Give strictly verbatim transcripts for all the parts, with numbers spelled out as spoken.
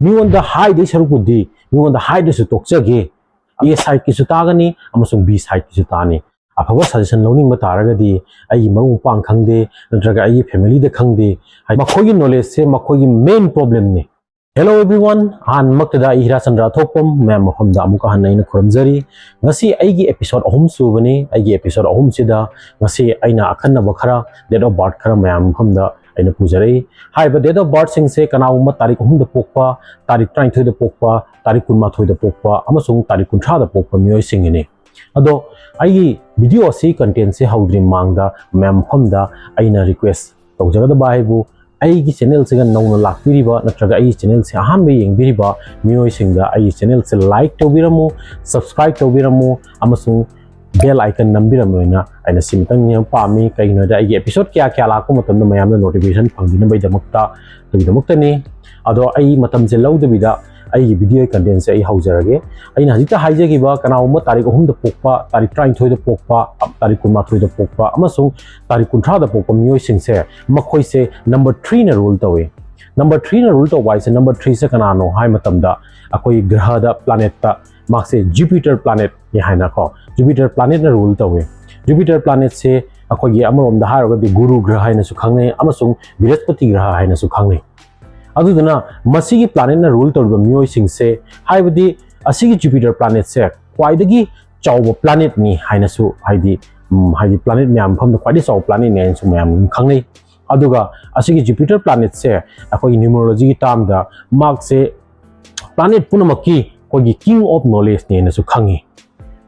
ꯃꯤꯉꯣꯟꯗ ꯍꯥꯏꯗꯣꯏ ꯁꯔꯨꯛꯄꯨꯗꯤ ꯃꯤꯉꯣꯟꯗ ꯍꯥꯏꯗ꯭ꯔꯁꯨ ꯇꯣꯛꯆꯒꯦ꯫ A sideꯀꯤꯁꯨ ꯇꯥꯒꯅꯤ ꯑꯃꯁꯨꯡ B sideꯀꯤꯁꯨ ꯇꯥꯅꯤ꯫ ꯑꯐꯕ suggestion ꯂꯧꯅꯤꯡꯕ ꯇꯥꯔꯒꯗꯤ ꯑꯩꯒꯤ ꯃꯔꯨꯞ ꯃꯄꯥꯡ ꯈꯪꯗꯦ, ꯅꯠꯇ꯭ꯔꯒ ꯑꯩꯒꯤ familyꯗ ꯈꯪꯗꯦ, ꯍꯥꯏ-, ꯃꯈꯣꯏꯒꯤ knowledgeꯁꯦ ꯃꯈꯣꯏꯒꯤ main problemꯅꯤ꯫ Hello everyone, ꯑꯍꯥꯟꯕꯃꯛꯇꯗ ꯑꯩ ꯍꯤꯔꯥꯆꯟꯗ꯭ꯔ ꯑꯊꯣꯛꯄꯝ ꯃꯌꯥꯝ ꯃꯐꯝꯗ ꯑꯃꯨꯛꯀ ꯍꯟꯅ ꯑꯩꯅ ꯈꯨꯔꯨꯝꯖꯔꯤ꯫ ꯉꯁꯤ ꯑꯩꯒꯤ episode ꯑꯍꯨꯝ ꯁꯨꯕꯅꯤ꯫ ꯑꯩꯒꯤ episode ꯑꯍꯨꯝꯁꯤꯗ ꯉꯁꯤ ꯑꯩꯅ ꯑꯈꯟꯅꯕ ꯈꯔ, date of birth ꯈꯔ ꯃꯌꯥꯝ ꯃꯐꯝꯗ ꯑꯩꯅ ꯄꯨꯖꯔꯛꯏ꯫ ꯍꯥꯏꯔꯤꯕ date of birthꯁꯤꯡꯁꯦ ꯀꯅꯥꯒꯨꯝꯕ ꯇꯥꯔꯤꯛ ꯑꯍꯨꯝꯗ ꯄꯣꯛꯄ, ꯇꯥꯔꯤꯛ ꯇꯔꯥꯅꯤꯊꯣꯏꯗ ꯄꯣꯛꯄ, ꯇꯥꯔꯤꯛ ꯀꯨꯟꯃꯥꯊꯣꯏꯗ ꯄꯣꯛꯄ ꯑꯃꯁꯨꯡ ꯇꯥꯔꯤꯛ ꯀꯨꯟꯊ꯭ꯔꯥꯗ ꯄꯣꯛꯄ ꯃꯤꯑꯣꯏꯁꯤꯡꯒꯤꯅꯤ꯫ ꯑꯗꯣ ꯑꯩꯒꯤ video ꯑꯁꯤ contentꯁꯦ ꯍꯧꯗ꯭ꯔꯤ ꯃꯃꯥꯡꯗ ꯃꯌꯥꯝ ꯃꯐꯝꯗ ꯑꯩꯅ request ꯇꯧꯖꯒꯗꯕ ꯍꯥꯏꯕꯨ, ꯑꯩꯒꯤ channelꯁꯤꯒ ꯅꯧꯅ ꯂꯥꯛꯄꯤꯔꯤꯕ ꯅꯠꯇ꯭ꯔꯒ ꯑꯩꯒꯤ channelꯁꯦ ꯑꯍꯥꯟꯕ ꯌꯦꯡꯕꯤꯔꯤꯕ ꯃꯤꯑꯣꯏꯁꯤꯡꯗ ꯑꯩꯒꯤ channelꯁꯦ like ꯇꯧꯕꯤꯔꯝꯃꯨ, subscribe ꯇꯧꯕꯤꯔꯝꯃꯨ ꯑꯃꯁꯨꯡ bell icon ꯅꯝꯕꯤꯔꯝꯃꯨ ꯍꯥꯏꯅ ꯑꯩꯅ ꯁꯤꯃꯇꯪ ꯄꯥꯝꯃꯤ꯫ ꯀꯩꯒꯤꯅꯣ ꯍꯥꯏꯗꯤ ꯑꯩꯒꯤ episode ꯀꯌꯥ ꯀꯌꯥ ꯂꯥꯛꯄ ꯃꯇꯝꯗ ꯃꯌꯥꯝꯅ notification ꯐꯪꯕꯤꯅꯕꯒꯤꯗꯃꯛꯇ, ꯑꯗꯨꯒꯤꯗꯃꯛꯇꯅꯤ꯫ ꯑꯗꯣ ꯑꯩ ꯃꯇꯝꯁꯦ ꯂꯧꯗꯕꯤꯗ ꯑꯩꯒꯤ video contentꯁꯦ ꯑꯩ ꯍꯧꯖꯔꯒꯦ꯫ ꯑꯩꯅ ꯍꯧꯖꯤꯛꯇ ꯍꯥꯏꯖꯈꯤꯕ ꯀꯅꯥꯒꯨꯝꯕ ꯇꯥꯔꯤꯛ ꯑꯍꯨꯝꯗ ꯄꯣꯛꯄ, ꯇꯥꯔꯤꯛ ꯇꯔꯥꯅꯤꯊꯣꯏꯗ ꯄꯣꯛꯄ, ꯇꯥꯔꯤꯛ ꯀꯨꯟꯃꯥꯊꯣꯏꯗ ꯄꯣꯛꯄ ꯑꯃꯁꯨꯡ ꯇꯥꯔꯤꯛ ꯀꯨꯟꯊ꯭ꯔꯥꯗ ꯄꯣꯛꯄ ꯃꯤꯑꯣꯏꯁꯤꯡꯁꯦ, ꯃꯈꯣꯏꯁꯦ number threeꯅ rule ꯇꯧꯏ꯫ Number threeꯅ rule ꯇꯧꯕ ꯍꯥꯏꯁꯦ, number threeꯁꯦ ꯀꯅꯥꯅꯣ ꯍꯥꯏ ꯃꯇꯝꯗ, ꯑꯩꯈꯣꯏ ꯒ꯭ꯔꯍꯗ, planetꯇ ꯃꯍꯥꯛꯁꯦ Jupiter planetꯅꯤ ꯍꯥꯏꯅꯀꯣ, Jupiter planetꯅ rule ꯇꯧꯏ꯫ Jupiter planetꯁꯦ ꯑꯩꯈꯣꯏꯒꯤ ꯑꯃꯔꯣꯝꯗ ꯍꯥꯏꯔꯒꯗꯤ ꯒꯨꯔꯨ ꯒ꯭ꯔꯍ ꯍꯥꯏꯅꯁꯨ ꯈꯪꯅꯩ ꯑꯃꯁꯨꯡ ꯕ꯭ꯔꯤꯍꯁꯄꯇꯤ ꯒ꯭ꯔꯍ ꯍꯥꯏꯅꯁꯨ ꯈꯪꯅꯩ꯫ ꯑꯗꯨꯗꯨꯅ ꯃꯁꯤꯒꯤ planetꯅ rule ꯇꯧꯔꯤꯕ ꯃꯤꯑꯣꯏꯁꯤꯡꯁꯦ, ꯍꯥꯏꯕꯗꯤ ꯑꯁꯤꯒꯤ Jupiter planetꯁꯦ ꯈ꯭ꯋꯥꯏꯗꯒꯤ ꯆꯥꯎꯕ planetꯅꯤ ꯍꯥꯏꯅꯁꯨ, ꯍꯥꯏꯗꯤ, ꯎꯝ, ꯍꯥꯏꯗꯤ planet ꯃꯌꯥꯝ ꯃꯐꯝꯗ ꯈ꯭ꯋꯥꯏꯗꯒꯤ ꯆꯥꯎꯕ planetꯅꯤ ꯍꯥꯏꯅꯁꯨ ꯃꯌꯥꯝ ꯑꯗꯨꯝ ꯈꯪꯅꯩ꯫ ꯑꯗꯨꯒ ꯑꯁꯤꯒꯤ Jupiter planetꯁꯦ ꯑꯩꯈꯣꯏꯒꯤ numerologyꯒꯤ termꯗ ꯃꯍꯥꯛꯁꯦ planet ꯄꯨꯝꯅꯃꯛꯀꯤ ꯑꯩꯈꯣꯏꯒꯤ king of knowledgeꯅꯤ ꯍꯥꯏꯅꯁꯨ ꯈꯪꯉꯤ꯫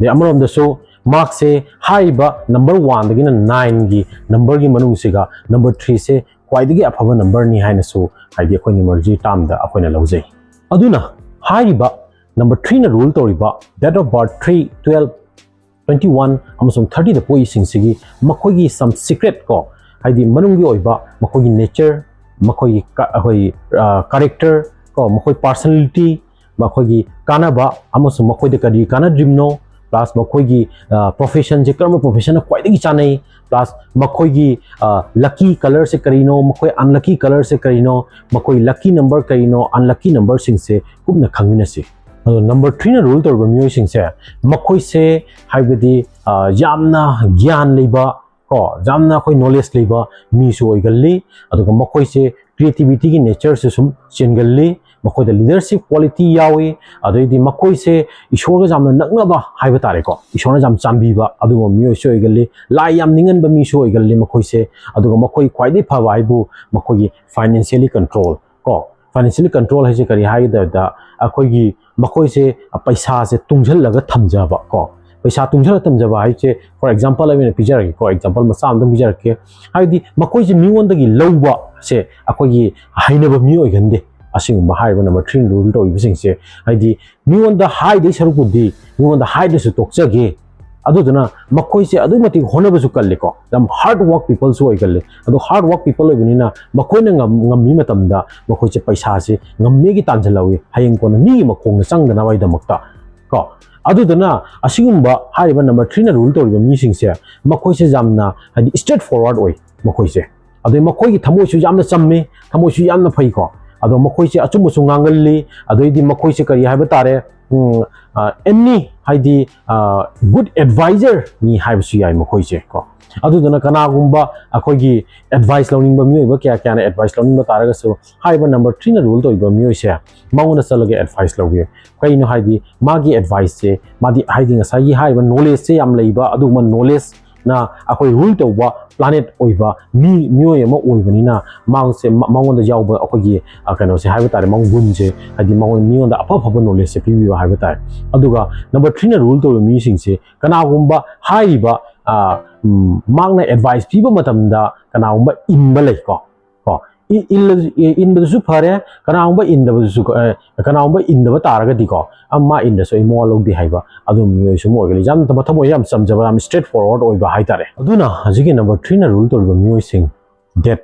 ꯑꯗꯩ ꯑꯃꯔꯣꯝꯗꯁꯨ ꯃꯍꯥꯛꯁꯦ ꯍꯥꯏꯔꯤꯕ number oneꯗꯒꯤꯅ nineꯒꯤ numberꯒꯤ ꯃꯅꯨꯡꯁꯤꯒ number threeꯁꯦ ꯈ꯭ꯋꯥꯏꯗꯒꯤ ꯑꯐꯕ numberꯅꯤ ꯍꯥꯏꯅꯁꯨ, ꯍꯥꯏꯗꯤ ꯑꯩꯈꯣꯏ numerology termꯗ ꯑꯩꯈꯣꯏꯅ ꯂꯧꯖꯩ꯫ ꯑꯗꯨꯅ ꯍꯥꯏꯔꯤꯕ number threeꯅ rule ꯇꯧꯔꯤꯕ date of birth three, twelve, twenty one ꯑꯃꯁꯨꯡ thirtyꯗ ꯄꯣꯛꯏꯁꯤꯡꯁꯤꯒꯤ ꯃꯈꯣꯏꯒꯤ some secret ꯀꯣ, ꯍꯥꯏꯗꯤ ꯃꯅꯨꯡꯒꯤ ꯑꯣꯏꯕ ꯃꯈꯣꯏꯒꯤ nature, ꯃꯈꯣꯏꯒꯤ ꯀ-, ꯑꯩꯈꯣꯏ, ꯑ, character ꯀꯣ, ꯃꯈꯣꯏ personality, ꯃꯈꯣꯏꯒꯤ ꯀꯥꯟꯅꯕ ꯑꯃꯁꯨꯡ ꯃꯈꯣꯏꯗ ꯀꯔꯤ ꯀꯥꯟꯅꯗ꯭ꯔꯤꯕꯅꯣ, plus ꯃꯈꯣꯏꯒꯤ, ꯑ, professionꯁꯦ ꯀꯔꯝꯕ professionꯅ ꯈ꯭ꯋꯥꯏꯗꯒꯤ ꯆꯥꯅꯩ, ꯄ꯭ꯂꯁ ꯃꯈꯣꯏꯒꯤ ꯂꯛꯀꯤ ꯀꯂꯔꯁꯦ ꯀꯔꯤꯅꯣ, ꯃꯈꯣꯏ ꯑꯟꯂꯛꯀꯤ ꯀꯂꯔꯁꯦ ꯀꯔꯤꯅꯣ, ꯃꯈꯣꯏ ꯂꯛꯀꯤ ꯅꯝꯕꯔ ꯀꯔꯤꯅꯣ, ꯑꯟꯂꯛꯀꯤ ꯅꯝꯕꯔꯁꯤꯡꯁꯦ ꯀꯨꯞꯅ ꯈꯪꯃꯤꯟꯅꯁꯤ꯫ ꯑꯗꯣ ꯅꯝꯕꯔ ꯊ꯭ꯔꯤꯅ ꯔꯨꯜ ꯇꯧꯔꯤꯕ ꯃꯤꯑꯣꯏꯁꯤꯡꯁꯦ, ꯃꯈꯣꯏꯁꯦ ꯍꯥꯏꯕꯗꯤ ꯌꯥꯝꯅ ꯒ꯭ꯌꯥꯟ ꯂꯩꯕ ꯀꯣ, ꯌꯥꯝꯅ ꯑꯩꯈꯣꯏ ꯅꯣꯂꯦꯖ ꯂꯩꯕ ꯃꯤꯁꯨ ꯑꯣꯏꯒꯜꯂꯤ꯫ ꯑꯗꯨꯒ ꯃꯈꯣꯏꯁꯦ ꯀ꯭ꯔꯤꯌꯦꯇꯤꯕꯤꯇꯤꯒꯤ ꯅꯦꯆꯔꯁꯨ ꯁꯨꯝ ꯆꯦꯟꯒꯜꯂꯤ꯫ ꯃꯈꯣꯏꯗ ꯂꯤꯗꯔꯁꯤꯞ ꯀ꯭ꯋꯥꯂꯤꯇꯤ ꯌꯥꯎꯏ꯫ ꯑꯗꯩꯗꯤ ꯃꯈꯣꯏꯁꯦ ꯏꯁꯣꯔꯒ ꯌꯥꯝꯅ ꯅꯛꯅꯕ ꯍꯥꯏꯕ ꯇꯥꯔꯦꯀꯣ, ꯏꯁꯣꯔꯅ ꯌꯥꯝ ꯆꯥꯟꯕꯤꯕ ꯑꯗꯨꯒꯨꯝꯕ ꯃꯤꯑꯣꯏꯁꯨ ꯑꯣꯏꯒꯜꯂꯤ꯫ ꯂꯥꯏ ꯌꯥꯝ ꯅꯤꯡꯍꯟꯕ ꯃꯤꯁꯨ ꯑꯣꯏꯒꯜꯂꯤ ꯃꯈꯣꯏꯁꯦ꯫ ꯑꯗꯨꯒ ꯃꯈꯣꯏ ꯈ꯭ꯋꯥꯏꯗꯒꯤ ꯐꯕ ꯍꯥꯏꯕꯨ ꯃꯈꯣꯏꯒꯤ ꯐꯥꯏꯅꯥꯟꯁꯤꯌꯦꯜꯂꯤ ꯀꯟꯇ꯭ꯔꯣꯜ ꯀꯣ꯫ ꯐꯥꯏꯅꯥꯟꯁꯤꯌꯦꯜꯂꯤ ꯀꯟꯇ꯭ꯔꯣꯜ ꯍꯥꯏꯁꯦ ꯀꯔꯤ ꯍꯥꯏꯒꯗꯕꯗ, ꯑꯩꯈꯣꯏꯒꯤ ꯃꯈꯣꯏꯁꯦ ꯄꯩꯁꯥꯁꯦ ꯇꯨꯡꯁꯤꯜꯂꯒ ꯊꯝꯖꯕ ꯀꯣ꯫ ꯄꯩꯁꯥ ꯇꯨꯡꯁꯤꯜꯂꯒ ꯊꯝꯖꯕ ꯍꯥꯏꯁꯦ, ꯐꯣꯔ ꯑꯦꯛꯖꯥꯝꯄꯜ ꯑꯩꯅ ꯄꯤꯖꯔꯒꯦꯀꯣ, ꯑꯦꯛꯖꯥꯝꯄꯜ ꯃꯆꯥ ꯑꯃꯇꯪ ꯄꯤꯖꯔꯛꯀꯦ꯫ ꯍꯥꯏꯕꯗꯤ ꯃꯈꯣꯏꯁꯦ ꯃꯤꯉꯣꯟꯗꯒꯤ ꯂꯧꯕꯁꯦ ꯑꯩꯈꯣꯏꯒꯤ ꯍꯩꯅꯕ ꯃꯤ ꯑꯣꯏꯒꯟꯗꯦ꯫ ꯑꯁꯤꯒꯨꯝꯕ ꯍꯥꯏꯔꯤꯕ ꯅꯝꯕꯔ ꯊ꯭ꯔꯤꯅ ꯔꯨꯜ ꯇꯧꯔꯤꯕꯁꯤꯡꯁꯦ, ꯍꯥꯏꯗꯤ ꯃꯤꯉꯣꯟꯗ ꯍꯥꯏꯗꯣꯏ ꯁꯔꯨꯛꯄꯨꯗꯤ ꯃꯤꯉꯣꯟꯗ ꯍꯥꯏꯗ꯭ꯔꯁꯨ ꯇꯣꯛꯆꯒꯦ꯫ ꯑꯗꯨꯗꯨꯅ ꯃꯈꯣꯏꯁꯦ ꯑꯗꯨꯛꯀꯤ ꯃꯇꯤꯛ ꯍꯣꯠꯅꯕꯁꯨ ꯀꯜꯂꯤꯀꯣ, ꯌꯥꯝ ꯍꯥꯔꯗ ꯋꯥꯔꯛ ꯄꯤꯄꯜꯁꯨ ꯑꯣꯏꯒꯜꯂꯤ꯫ ꯑꯗꯣ ꯍꯥꯔꯗ ꯋꯥꯔꯛ ꯄꯤꯄꯜ ꯑꯣꯏꯕꯅꯤꯅ ꯃꯈꯣꯏꯅ ꯉꯝ-, ꯉꯝꯃꯤ ꯃꯇꯝꯗ ꯃꯈꯣꯏꯁꯦ ꯄꯩꯁꯥꯁꯦ ꯉꯝꯃꯦꯒꯤ ꯇꯥꯟꯁꯤꯜꯍꯧꯋꯤ, ꯍꯌꯦꯡ ꯀꯣꯟꯅ ꯃꯤꯒꯤ ꯃꯈꯣꯡꯗ ꯆꯪꯗꯅꯕꯒꯤꯗꯃꯛꯇ ꯀꯣ꯫ ꯑꯗꯨꯗꯨꯅ ꯑꯁꯤꯒꯨꯝꯕ ꯍꯥꯏꯔꯤꯕ ꯅꯝꯕꯔ ꯊ꯭ꯔꯤꯅ ꯔꯨꯜ ꯇꯧꯔꯤꯕ ꯃꯤꯁꯤꯡꯁꯦ, ꯃꯈꯣꯏꯁꯦ ꯌꯥꯝꯅ ꯍꯥꯏꯗꯤ ꯏꯁꯇ꯭ꯔꯦꯠ ꯐꯣꯔꯋꯥꯔꯗ ꯑꯣꯏ ꯃꯈꯣꯏꯁꯦ꯫ ꯑꯗꯩ ꯃꯈꯣꯏꯒꯤ ꯊꯃꯣꯏꯁꯨ ꯌꯥꯝꯅ ꯆꯝꯃꯤ, ꯊꯃꯣꯏꯁꯨ ꯌꯥꯝꯅ ꯐꯩꯀꯣ꯫ ꯑꯗꯣ ꯃꯈꯣꯏꯁꯦ ꯑꯆꯨꯝꯕꯁꯨ ꯉꯥꯡꯒꯜꯂꯤ꯫ ꯑꯗꯩꯗꯤ ꯃꯈꯣꯏꯁꯦ ꯀꯔꯤ ꯍꯥꯏꯕ ꯇꯥꯔꯦ, ꯎꯝ, ꯑ, ꯑꯦꯅꯤ ꯍꯥꯏꯗꯤ, ꯑ, ꯒꯨꯗ ꯑꯦꯗꯚꯥꯏꯖꯔꯅꯤ ꯍꯥꯏꯕꯁꯨ ꯌꯥꯏ ꯃꯈꯣꯏꯁꯦ ꯀꯣ꯫ ꯑꯗꯨꯗꯨꯅ ꯀꯅꯥꯒꯨꯝꯕ ꯑꯩꯈꯣꯏꯒꯤ ꯑꯦꯗꯚꯥꯏꯁ ꯂꯧꯅꯤꯡꯕ ꯃꯤꯑꯣꯏꯕ ꯀꯌꯥ ꯀꯌꯥꯅ ꯑꯦꯗꯚꯥꯏꯁ ꯂꯧꯅꯤꯡꯕ ꯇꯥꯔꯒꯁꯨ, ꯍꯥꯏꯔꯤꯕ ꯅꯝꯕꯔ ꯊ꯭ꯔꯤꯅ ꯔꯨꯜ ꯇꯧꯔꯤꯕ ꯃꯤꯑꯣꯏꯁꯦ ꯃꯉꯣꯟꯗ ꯆꯠꯂꯒ ꯑꯦꯗꯚꯥꯏꯁ ꯂꯧꯕꯤꯌꯨ꯫ ꯀꯩꯅꯣ ꯍꯥꯏꯗꯤ ꯃꯥꯒꯤ ꯑꯦꯗꯚꯥꯏꯁꯁꯦ, ꯃꯥꯗꯤ ꯍꯥꯏꯗꯤ ꯉꯁꯥꯏꯒꯤ ꯍꯥꯏꯔꯤꯕ ꯅꯣꯂꯦꯖꯁꯦ ꯌꯥꯝ ꯂꯩꯕ, ꯑꯗꯨꯒꯨꯝꯕ ꯅꯣꯂꯦꯖꯅ ꯑꯩꯈꯣꯏ ꯔꯨꯜ ꯇꯧꯕ ꯄ꯭ꯂꯥꯅꯦꯠ ꯑꯣꯏꯕ ꯃꯤ, ꯃꯤꯑꯣꯏ ꯑꯃ ꯑꯣꯏꯕꯅꯤꯅ, ꯃꯥꯁꯦ ꯃ-, ꯃꯉꯣꯟꯗ ꯌꯥꯎꯕ ꯑꯩꯈꯣꯏꯒꯤ, ꯑ, ꯀꯩꯅꯣꯁꯦ ꯍꯥꯏꯕ ꯇꯥꯔꯦ, ꯃꯒꯨꯟꯁꯦ, ꯍꯥꯏꯗꯤ ꯃꯉꯣꯟ-, ꯃꯤꯉꯣꯟꯗ ꯑꯐ ꯑꯐꯕ ꯅꯣꯂꯦꯖꯁꯦ ꯄꯤꯕꯤꯕ ꯍꯥꯏꯕ ꯇꯥꯔꯦ꯫ ꯑꯗꯨꯒ ꯅꯝꯕꯔ ꯊ꯭ꯔꯤꯅ ꯔꯨꯜ ꯇꯧꯔꯤꯕ ꯃꯤꯁꯤꯡꯁꯦ ꯀꯅꯥꯒꯨꯝꯕ ꯍꯥꯏꯔꯤꯕ, ꯑ, ꯎꯝ, ꯃꯍꯥꯛꯅ ꯑꯦꯗꯚꯥꯏꯁ ꯄꯤꯕ ꯃꯇꯝꯗ ꯀꯅꯥꯒꯨꯝꯕ ꯏꯟꯕ ꯂꯩꯀꯣ, ꯀꯣ, ꯏ-, ꯏꯜꯂ-, ꯏ-, ꯏꯟꯕꯗꯨꯁꯨ ꯐꯔꯦ, ꯀꯅꯥꯒꯨꯝꯕ ꯏꯟꯗꯕꯗꯨꯁꯨ, ꯑ, ꯀꯅꯥꯒꯨꯝꯕ ꯏꯟꯗꯕ ꯇꯥꯔꯒꯗꯤꯀꯣ, ꯑ, ꯃꯥ ꯏꯟꯗꯁꯨ ꯑꯩ ꯃꯋꯥ ꯂꯧꯗꯦ ꯍꯥꯏꯕ ꯑꯗꯨꯝ ꯃꯤꯑꯣꯏꯁꯨ ꯑꯃ ꯑꯣꯏꯒꯜꯂꯤ꯫ ꯌꯥꯝꯅ ꯊꯃꯣꯏ ꯌꯥꯝ ꯆꯝꯖꯕ, ꯌꯥꯝ ꯏꯁꯇ꯭ꯔꯦꯠ ꯐꯣꯔꯋꯥꯔꯗ ꯑꯣꯏꯕ ꯍꯥꯏꯇꯥꯔꯦ꯫ ꯑꯗꯨꯅ ꯍꯧꯖꯤꯛꯀꯤ ꯅꯝꯕꯔ ꯊ꯭ꯔꯤꯅ ꯔꯨꯜ ꯇꯧꯔꯤꯕ ꯃꯤꯑꯣꯏꯁꯤꯡ, ꯗꯦꯠ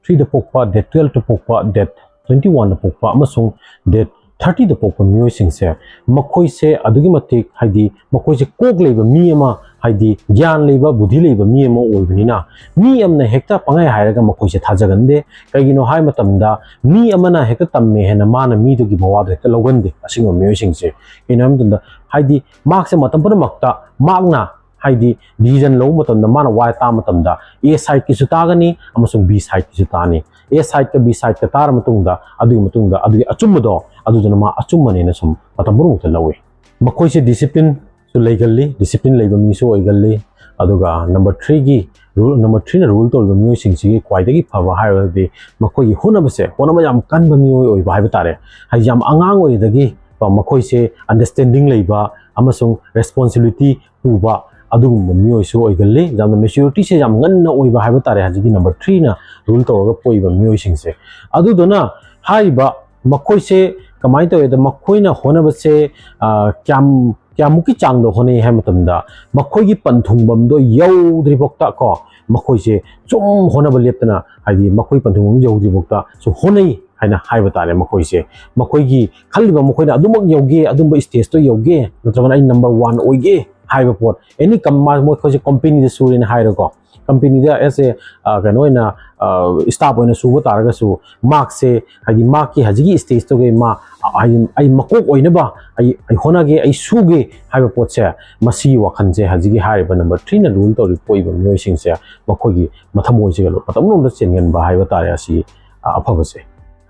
ꯊ꯭ꯔꯤꯗ ꯄꯣꯛꯄ, ꯗꯦꯠ ꯇꯨꯌꯦꯜꯞꯇ ꯄꯣꯛꯄ, ꯗꯦꯠ ꯇ꯭ꯋꯦꯟꯇꯤ ꯋꯥꯟꯗ ꯄꯣꯛꯄ ꯑꯃꯁꯨꯡ ꯗꯦꯠ ꯊꯥꯔꯇꯤꯗ ꯄꯣꯛꯄ ꯃꯤꯑꯣꯏꯁꯤꯡꯁꯦ, ꯃꯈꯣꯏꯁꯦ ꯑꯗꯨꯛꯀꯤ ꯃꯇꯤꯛ, ꯍꯥꯏꯗꯤ ꯃꯈꯣꯏꯁꯦ ꯀꯣꯛ ꯂꯩꯕ ꯃꯤ ꯑꯃ ꯍꯥꯏꯗꯤ ꯒ꯭ꯌꯥꯟ ꯂꯩꯕ, ꯕꯨꯙꯤ ꯂꯩꯕ ꯃꯤ ꯑꯃ ꯑꯣꯏꯕꯅꯤꯅ, ꯃꯤ ꯑꯃꯅ ꯍꯦꯛꯇ ꯄꯪꯍꯥꯏ ꯍꯥꯏꯔꯒ ꯃꯈꯣꯏꯁꯦ ꯊꯥꯖꯒꯟꯗꯦ꯫ ꯀꯩꯒꯤꯅꯣ ꯍꯥꯏ ꯃꯇꯝꯗ, ꯃꯤ ꯑꯃꯅ ꯍꯦꯛꯇ ꯇꯝꯃꯦ ꯍꯥꯏꯅ ꯃꯥꯅ ꯃꯤꯗꯨꯒꯤ ꯃꯋꯥꯗꯣ ꯍꯦꯛꯇ ꯂꯧꯒꯟꯗꯦ ꯑꯁꯤꯒꯨꯝꯕ ꯃꯤꯑꯣꯏꯁꯤꯡꯁꯦ꯫ ꯀꯩꯅꯣ ꯍꯥꯏ ꯃꯇꯝꯗ, ꯍꯥꯏꯗꯤ ꯃꯍꯥꯛꯁꯦ ꯃꯇꯝ ꯄꯨꯝꯅꯃꯛꯇ ꯃꯍꯥꯛꯅ, ꯍꯥꯏꯗꯤ decision ꯂꯧꯕ ꯃꯇꯝꯗ, ꯃꯥꯅ ꯋꯥ ꯇꯥꯕ ꯃꯇꯝꯗ A sideꯀꯤꯁꯨ ꯇꯥꯒꯅꯤ ꯑꯃꯁꯨꯡ B sideꯀꯤꯁꯨ ꯇꯥꯅꯤ꯫ A sideꯀ B sideꯀ ꯇꯥꯔ ꯃꯇꯨꯡꯗ, ꯑꯗꯨꯒꯤ ꯃꯇꯨꯡꯗ ꯑꯗꯨꯒꯤ ꯑꯆꯨꯝꯕꯗꯣ, ꯑꯗꯨꯗꯨꯅ ꯃꯥ ꯑꯆꯨꯝꯕꯅꯦꯅ ꯁꯨꯝ ꯃꯇꯝ ꯄꯨꯝꯅꯃꯛꯇ ꯂꯧꯏ꯫ ꯃꯈꯣꯏꯁꯦ disciplineꯁꯨ ꯂꯩꯒꯜꯂꯤ, discipline ꯂꯩꯕ ꯃꯤꯁꯨ ꯑꯣꯏꯒꯜꯂꯤ꯫ ꯑꯗꯨꯒ number threeꯒꯤ rule, number threeꯅ rule ꯇꯧꯔꯤꯕ ꯃꯤꯑꯣꯏꯁꯤꯡꯁꯤꯒꯤ ꯈ꯭ꯋꯥꯏꯗꯒꯤ ꯐꯕ ꯍꯥꯏꯔꯒꯗꯤ ꯃꯈꯣꯏꯒꯤ ꯍꯣꯠꯅꯕꯁꯦ, ꯍꯣꯠꯅꯕ ꯌꯥꯝ ꯀꯟꯕ ꯃꯤꯑꯣꯏ ꯑꯣꯏꯕ ꯍꯥꯏꯕ ꯇꯥꯔꯦ꯫ ꯍꯥꯏꯗꯤ ꯌꯥꯝ ꯑꯉꯥꯡ ꯑꯣꯏꯔꯤꯉꯩꯗꯒꯤ ꯀꯣ, ꯃꯈꯣꯏꯁꯦ understanding ꯂꯩꯕ ꯑꯃꯁꯨꯡ responsibility ꯄꯨꯕ ꯑꯗꯨꯒꯨꯝꯕ ꯃꯤꯑꯣꯏꯁꯨ ꯑꯣꯏꯒꯜꯂꯤ꯫ ꯌꯥꯝꯅ maturityꯁꯦ ꯌꯥꯝ ꯉꯟꯅ ꯑꯣꯏꯕ ꯍꯥꯏꯕ ꯇꯥꯔꯦ, ꯍꯧꯖꯤꯛꯀꯤ number threeꯅ rule ꯇꯧꯔꯒ ꯄꯣꯛꯏꯕ ꯃꯤꯑꯣꯏꯁꯤꯡꯁꯦ꯫ ꯑꯗꯨꯗꯨꯅ ꯍꯥꯏꯔꯤꯕ ꯃꯈꯣꯏꯁꯦ ꯀꯃꯥꯏꯅ ꯇꯧꯋꯦꯗ, ꯃꯈꯣꯏꯅ ꯍꯣꯠꯅꯕꯁꯦ, ꯑ, ꯀꯌꯥꯝ, ꯀꯌꯥꯃꯨꯛꯀꯤ ꯆꯥꯡꯗ ꯍꯣꯠꯅꯩ ꯍꯥꯏꯕ ꯃꯇꯝꯗ, ꯃꯈꯣꯏꯒꯤ ꯄꯟꯊꯨꯡꯐꯝꯗꯣ ꯌꯧꯗ꯭ꯔꯤꯐꯥꯎꯗ ꯀꯣ, ꯃꯈꯣꯏꯁꯦ ꯁꯨꯝ ꯍꯣꯠꯅꯕ ꯂꯦꯞꯇꯅ, ꯍꯥꯏꯗꯤ ꯃꯈꯣꯏ ꯄꯟꯊꯨꯡꯐꯝ ꯌꯧꯗ꯭ꯔꯤꯐꯥꯎꯗ ꯁꯨꯝ ꯍꯣꯠꯅꯩ ꯍꯥꯏꯅ ꯍꯥꯏꯕ ꯇꯥꯔꯦ꯫ ꯃꯈꯣꯏꯁꯦ, ꯃꯈꯣꯏꯒꯤ ꯈꯜꯂꯤꯕ, ꯃꯈꯣꯏꯅ ꯑꯗꯨꯃꯛ ꯌꯧꯒꯦ, ꯑꯗꯨꯝꯕ stageꯇꯣ ꯌꯧꯒꯦ, ꯅꯠꯇ꯭ꯔꯒꯅ ꯑꯩ number one ꯑꯣꯏꯒꯦ ꯍꯥꯏꯕ ꯄꯣꯠ, any ꯀꯝ-, ꯃꯈꯣꯏꯁꯦ companyꯗ ꯁꯨꯔꯦꯅ ꯍꯥꯏꯔꯣꯀꯣ, companyꯗ as a, ꯑ, ꯀꯩꯅꯣ ꯑꯣꯏꯅ, ꯑ, staff ꯑꯣꯏꯅ ꯁꯨꯕ ꯇꯥꯔꯒꯁꯨ, ꯃꯍꯥꯛꯁꯦ, ꯍꯥꯏꯗꯤ ꯃꯍꯥꯛꯀꯤ ꯍꯧꯖꯤꯛꯀꯤ stageꯇꯨꯒꯤ ꯃꯥ, ꯑ, ꯍꯥꯏꯗꯤ ꯑꯩ ꯃꯀꯣꯛ ꯑꯣꯏꯅꯕ ꯑꯩ, ꯑꯩ ꯍꯣꯠꯅꯒꯦ, ꯑꯩ ꯁꯨꯒꯦ ꯍꯥꯏꯕ ꯄꯣꯠꯁꯦ, ꯃꯁꯤꯒꯤ ꯋꯥꯈꯜꯁꯦ ꯍꯧꯖꯤꯛꯀꯤ ꯍꯥꯏꯔꯤꯕ number threeꯅ rule ꯇꯧꯔꯤꯕ ꯄꯣꯛꯏꯕ ꯃꯤꯑꯣꯏꯁꯤꯡꯁꯦ, ꯃꯈꯣꯏꯒꯤ ꯃꯊꯃꯣꯏꯁꯤꯒ ꯂꯣꯏ-, ꯃꯇꯝ ꯄꯨꯝꯅꯃꯛꯇ ꯆꯦꯟꯒꯟꯕ ꯍꯥꯏꯕ ꯇꯥꯔꯦ ꯑꯁꯤ, ꯑ, ꯑꯐꯕꯁꯦ꯫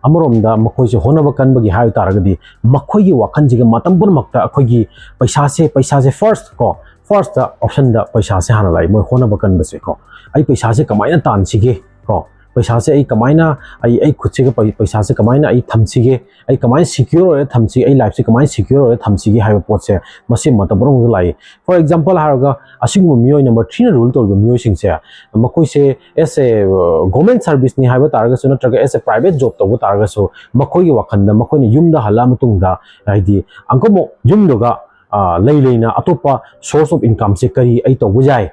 ꯑꯃꯔꯣꯝꯗ ꯃꯈꯣꯏꯁꯦ ꯍꯣꯠꯅꯕ ꯀꯟꯕꯒꯤ ꯍꯥꯏꯕ ꯇꯥꯔꯒꯗꯤ, ꯃꯈꯣꯏꯒꯤ ꯋꯥꯈꯜꯁꯤꯒ ꯃꯇꯝ ꯄꯨꯝꯅꯃꯛꯇ ꯑꯩꯈꯣꯏꯒꯤ ꯄꯩꯁꯥꯁꯦ, ꯄꯩꯁꯥꯁꯦ first ꯀꯣ, firstꯇ optionꯗ ꯄꯩꯁꯥꯁꯦ ꯍꯥꯟꯅ ꯂꯥꯛꯏ꯫ ꯃꯣꯏ ꯍꯣꯠꯅꯕ ꯀꯟꯕꯁꯦ ꯀꯣ, ꯑꯩ ꯄꯩꯁꯥꯁꯦ ꯀꯃꯥꯏꯅ ꯇꯥꯟꯁꯤꯒꯦ ꯀꯣ, ꯄꯩꯁꯥꯁꯦ ꯑꯩ ꯀꯃꯥꯏꯅ, ꯑꯩ, ꯑꯩ ꯈꯨꯠꯁꯤꯒ ꯄꯩ-, ꯄꯩꯁꯥꯁꯦ ꯀꯃꯥꯏꯅ ꯑꯩ ꯊꯝꯁꯤꯒꯦ, ꯑꯩ ꯀꯃꯥꯏꯅ secure ꯑꯣꯏꯔ ꯊꯝꯁꯤꯒꯦ, ꯑꯩ lifeꯁꯦ ꯀꯃꯥꯏꯅ secure ꯑꯣꯏꯔ ꯊꯝꯁꯤꯒꯦ ꯍꯥꯏꯕ ꯄꯣꯠꯁꯦ, ꯃꯁꯤ ꯃꯇꯝ ꯄꯨꯝꯅꯃꯛꯇ ꯂꯥꯛꯏ꯫ For example ꯍꯥꯏꯔꯒ, ꯑꯁꯤꯒꯨꯝꯕ ꯃꯤꯑꯣꯏ number threeꯅ rule ꯇꯧꯔꯤꯕ ꯃꯤꯑꯣꯏꯁꯤꯡꯁꯦ, ꯃꯈꯣꯏꯁꯦ as a, ꯑ, government serviceꯅꯤ ꯍꯥꯏꯕ ꯇꯥꯔꯒꯁꯨ, ꯅꯠꯇ꯭ꯔꯒ as a private job ꯇꯧꯕ ꯇꯥꯔꯒꯁꯨ, ꯃꯈꯣꯏꯒꯤ ꯋꯥꯈꯜꯗ ꯃꯈꯣꯏꯅ ꯌꯨꯝꯗ ꯍꯜꯂꯛꯑ ꯃꯇꯨꯡꯗ, ꯍꯥꯏꯗꯤ ꯑꯃꯨꯛꯀ ꯑꯃꯨꯛ ꯌꯨꯝꯗꯨꯒ, ꯑ, ꯂꯩ ꯂꯩꯅ ꯑꯇꯣꯞꯄ source of incomeꯁꯦ ꯀꯔꯤ ꯑꯩ ꯇꯧꯕ ꯌꯥꯏ,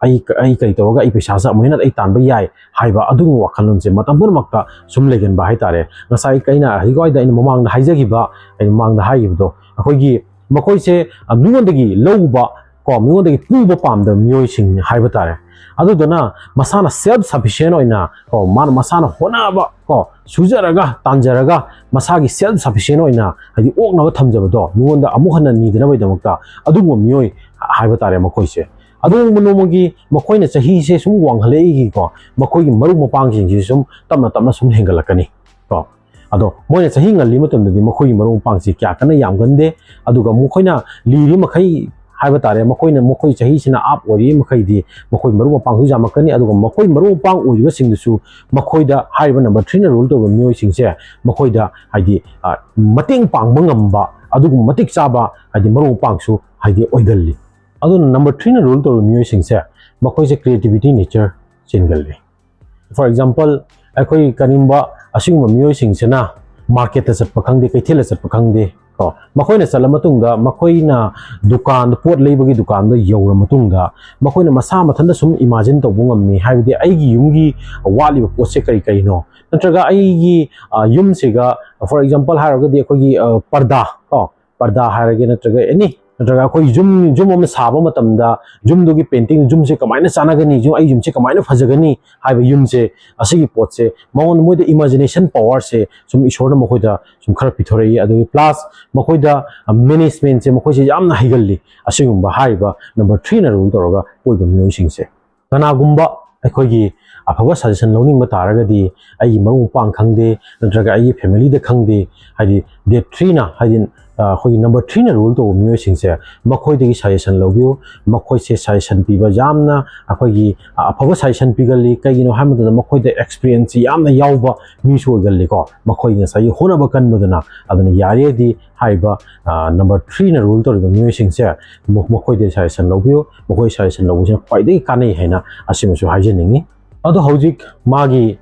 ꯑꯩ, ꯑꯩ ꯀꯔꯤ ꯇꯧꯔꯒ ꯑꯩ ꯄꯩꯁꯥꯁꯦ ꯑꯃꯨꯛ ꯍꯦꯟꯅ ꯑꯩ ꯇꯥꯟꯕ ꯌꯥꯏ ꯍꯥꯏꯕ ꯑꯗꯨꯒꯨꯝꯕ ꯋꯥꯈꯜꯂꯣꯟꯁꯦ ꯃꯇꯝ ꯄꯨꯝꯅꯃꯛꯇ ꯁꯨꯝ ꯂꯩꯒꯟꯕ ꯍꯥꯏꯇꯥꯔꯦ꯫ ꯉꯁꯥꯏ ꯑꯩꯅ ꯍꯧꯖꯤꯛ ꯋꯥꯏꯗ ꯑꯩꯅ ꯃꯃꯥꯡꯗ ꯍꯥꯏꯖꯈꯤꯕ, ꯑꯩꯅ ꯃꯃꯥꯡꯗ ꯍꯥꯏꯈꯤꯕꯗꯣ, ꯑꯩꯈꯣꯏꯒꯤ ꯃꯈꯣꯏꯁꯦ, ꯑ, ꯃꯤꯉꯣꯟꯗꯒꯤ ꯂꯧꯕ ꯀꯣ, ꯃꯤꯉꯣꯟꯗꯒꯤ ꯄꯨꯕ ꯄꯥꯝꯗꯕ ꯃꯤꯑꯣꯏꯁꯤꯡ ꯍꯥꯏꯕ ꯇꯥꯔꯦ꯫ ꯑꯗꯨꯗꯨꯅ ꯃꯁꯥꯅ self sufficient ꯑꯣꯏꯅ, ꯀꯣ, ꯃꯥꯅ ꯃꯁꯥꯅ ꯍꯣꯠꯅꯕ, ꯀꯣ, ꯁꯨꯖꯔꯒ ꯇꯥꯟꯖꯔꯒ ꯃꯁꯥꯒꯤ self sufficient ꯑꯣꯏꯅ, ꯍꯥꯏꯗꯤ ꯑꯣꯛꯅꯕ ꯊꯝꯖꯕꯗꯣ, ꯃꯤꯉꯣꯟꯗ ꯑꯃꯨꯛ ꯍꯟꯅ ꯅꯤꯗꯅꯕꯒꯤꯗꯃꯛꯇ ꯑꯗꯨꯒꯨꯝꯕ ꯃꯤꯑꯣꯏ ꯍꯥꯏꯕ ꯇꯥꯔꯦ ꯃꯈꯣꯏꯁꯦ꯫ ꯑꯗꯨꯒꯨꯝꯕ ꯅꯣꯡꯃꯒꯤ ꯃꯈꯣꯏꯅ ꯆꯍꯤꯁꯦ ꯁꯨꯝ ꯋꯥꯡꯈꯠꯂꯛꯏꯒꯤꯀꯣ, ꯃꯈꯣꯏꯒꯤ ꯃꯔꯨꯞ ꯃꯄꯥꯡꯁꯤꯡꯁꯤ ꯁꯨꯝ ꯇꯞꯅ ꯇꯞꯅ ꯁꯨꯝ ꯍꯦꯟꯒꯠꯂꯛꯀꯅꯤ ꯀꯣ꯫ ꯑꯗꯣ ꯃꯣꯏꯅ ꯆꯍꯤ ꯉꯜꯂꯤ ꯃꯇꯝꯗꯗꯤ ꯃꯈꯣꯏꯒꯤ ꯃꯔꯨꯞ ꯃꯄꯥꯡꯁꯤ ꯀꯌꯥ ꯀꯟꯅ ꯌꯥꯝꯒꯟꯗꯦ꯫ ꯑꯗꯨꯒ ꯃꯈꯣꯏꯅ ꯂꯤꯔꯤ ꯃꯈꯩ ꯍꯥꯏꯕ ꯇꯥꯔꯦ, ꯃꯈꯣꯏꯅ, ꯃꯈꯣꯏ ꯆꯍꯤꯁꯤꯅ up ꯑꯣꯏꯔꯤ ꯃꯈꯩꯗꯤ ꯃꯈꯣꯏ ꯃꯔꯨꯞ ꯃꯄꯥꯡꯁꯨ ꯌꯥꯝꯃꯛꯀꯅꯤ꯫ ꯑꯗꯨꯒ ꯃꯈꯣꯏ ꯃꯔꯨꯞ ꯃꯄꯥꯡ ꯑꯣꯏꯔꯤꯕꯁꯤꯡꯗꯨꯁꯨ ꯃꯈꯣꯏꯗ, ꯍꯥꯏꯔꯤꯕ number threeꯅ rule ꯇꯧꯔꯤꯕ ꯃꯤꯑꯣꯏꯁꯤꯡꯁꯦ, ꯃꯈꯣꯏꯗ ꯍꯥꯏꯗꯤ, ꯑ, ꯃꯇꯦꯡ ꯄꯥꯡꯕ ꯉꯝꯕ ꯑꯗꯨꯒꯨꯝꯕ ꯃꯇꯤꯛ ꯆꯥꯕ ꯍꯥꯏꯗꯤ ꯃꯔꯨꯞ ꯃꯄꯥꯡꯁꯨ ꯍꯥꯏꯗꯤ ꯑꯣꯏꯒꯜꯂꯤ꯫ ꯑꯗꯨꯅ number threeꯅ rule ꯇꯧꯔꯤꯕ ꯃꯤꯑꯣꯏꯁꯤꯡꯁꯦ, ꯃꯈꯣꯏꯁꯦ creativity nature ꯆꯦꯟꯒꯜꯂꯤ꯫ For example, ꯑꯩꯈꯣꯏ ꯀꯔꯤꯒꯨꯝꯕ ꯑꯁꯤꯒꯨꯝꯕ ꯃꯤꯑꯣꯏꯁꯤꯡꯁꯤꯅ marketꯇ ꯆꯠꯄ ꯈꯪꯗꯦ, ꯀꯩꯊꯦꯜꯗ ꯆꯠꯄ ꯈꯪꯗꯦ ꯀꯣ, ꯃꯈꯣꯏꯅ ꯆꯠꯂ ꯃꯇꯨꯡꯗ ꯃꯈꯣꯏꯅ ꯗꯨꯀꯥꯟꯗ, ꯄꯣꯠ ꯂꯩꯕꯒꯤ ꯗꯨꯀꯥꯟꯗ ꯌꯧꯔ ꯃꯇꯨꯡꯗ ꯃꯈꯣꯏꯅ ꯃꯁꯥ ꯃꯊꯟꯇ ꯁꯨꯝ imagine ꯇꯧꯕ ꯉꯝꯃꯤ꯫ ꯍꯥꯏꯕꯗꯤ ꯑꯩꯒꯤ ꯌꯨꯝꯒꯤ ꯋꯥꯠꯂꯤꯕ ꯄꯣꯠꯁꯦ ꯀꯔꯤ ꯀꯔꯤꯅꯣ, ꯅꯠꯇ꯭ꯔꯒ ꯑꯩꯒꯤ, ꯑ, ꯌꯨꯝꯁꯤꯒ, for example ꯍꯥꯏꯔꯒꯗꯤ ꯑꯩꯈꯣꯏꯒꯤ, ꯑ, ꯄꯔꯗꯥ ꯀꯣ, ꯄꯔꯗꯥ ꯍꯥꯏꯔꯒꯦ, ꯅꯠꯇ꯭ꯔꯒ any, ꯅꯠꯇ꯭ꯔꯒ ꯑꯩꯈꯣꯏ ꯌꯨꯝ, ꯌꯨꯝ ꯑꯃ ꯁꯥꯕ ꯃꯇꯝꯗ ꯌꯨꯝꯗꯨꯒꯤ painting, ꯌꯨꯝꯁꯦ ꯀꯃꯥꯏꯅ ꯆꯥꯟꯅꯒꯅꯤ, ꯌꯨꯝ, ꯑꯩ ꯌꯨꯝꯁꯦ ꯀꯃꯥꯏꯅ ꯐꯖꯒꯅꯤ ꯍꯥꯏꯕ ꯌꯨꯝꯁꯦ, ꯑꯁꯤꯒꯤ ꯄꯣꯠꯁꯦ ꯃꯉꯣꯟꯗ, ꯃꯣꯏꯗ imagination powerꯁꯦ ꯁꯨꯝ ꯏꯁꯣꯔꯅ ꯃꯈꯣꯏꯗ ꯁꯨꯝ ꯈꯔ ꯄꯤꯊꯣꯔꯛꯏ꯫ ꯑꯗꯨꯒ plus ꯃꯈꯣꯏꯗ, ꯑ, managementꯁꯦ ꯃꯈꯣꯏꯁꯦ ꯌꯥꯝꯅ ꯍꯩꯒꯜꯂꯤ꯫ ꯑꯁꯤꯒꯨꯝꯕ ꯍꯥꯏꯔꯤꯕ number threeꯅ rule ꯇꯧꯔꯒ ꯄꯣꯛꯏꯕ ꯃꯤꯑꯣꯏꯁꯤꯡꯁꯦ꯫ ꯀꯅꯥꯒꯨꯝꯕ ꯑꯩꯈꯣꯏꯒꯤ ꯑꯐꯕ suggestion ꯂꯧꯅꯤꯡꯕ ꯇꯥꯔꯒꯗꯤ ꯑꯩꯒꯤ ꯃꯔꯨꯞ ꯃꯄꯥꯡ ꯈꯪꯗꯦ, ꯅꯠꯇ꯭ꯔꯒ ꯑꯩꯒꯤ familyꯗ ꯈꯪꯗꯦ, ꯍꯥꯏꯗꯤ date threeꯅ, ꯍꯥꯏꯗꯤ, ꯑ, ꯑꯩꯈꯣꯏꯒꯤ number threeꯅ rule ꯇꯧꯕ ꯃꯤꯑꯣꯏꯁꯤꯡꯁꯦ, ꯃꯈꯣꯏꯗꯒꯤ suggestion ꯂꯧꯕꯤꯌꯨ꯫ ꯃꯈꯣꯏꯁꯦ suggestion ꯄꯤꯕ ꯌꯥꯝꯅ ꯑꯩꯈꯣꯏꯒꯤ, ꯑ, ꯑꯐꯕ suggestion ꯄꯤꯒꯜꯂꯤ꯫ ꯀꯩꯒꯤꯅꯣ ꯍꯥꯏꯕ ꯃꯇꯝꯗ ꯃꯈꯣꯏꯗ experience ꯌꯥꯝꯅ ꯌꯥꯎꯕ ꯃꯤꯁꯨ ꯑꯣꯏꯒꯜꯂꯤꯀꯣ꯫ ꯃꯈꯣꯏ ꯉꯁꯥꯏꯒꯤ ꯍꯣꯠꯅꯕ ꯀꯟꯕꯗꯨꯅ꯫ ꯑꯗꯨꯅ ꯌꯥꯔꯤꯗꯤ ꯍꯥꯏꯔꯤꯕ, ꯑ, number threeꯅ rule ꯇꯧꯔꯤꯕ ꯃꯤꯑꯣꯏꯁꯤꯡꯁꯦ ꯃ-, ꯃꯈꯣꯏꯗ suggestion ꯂꯧꯕꯤꯌꯨ꯫ ꯃꯈꯣꯏ suggestion ꯂꯧꯕꯁꯤꯅ ꯈ꯭ꯋꯥꯏꯗꯒꯤ ꯀꯥꯟꯅꯩ ꯍꯥꯏꯅ ꯑꯁꯤꯃꯁꯨ ꯍꯥꯏꯖꯅꯤꯡꯉꯤ꯫ ꯑꯗꯣ ꯍꯧꯖꯤꯛ ꯃꯥꯒꯤ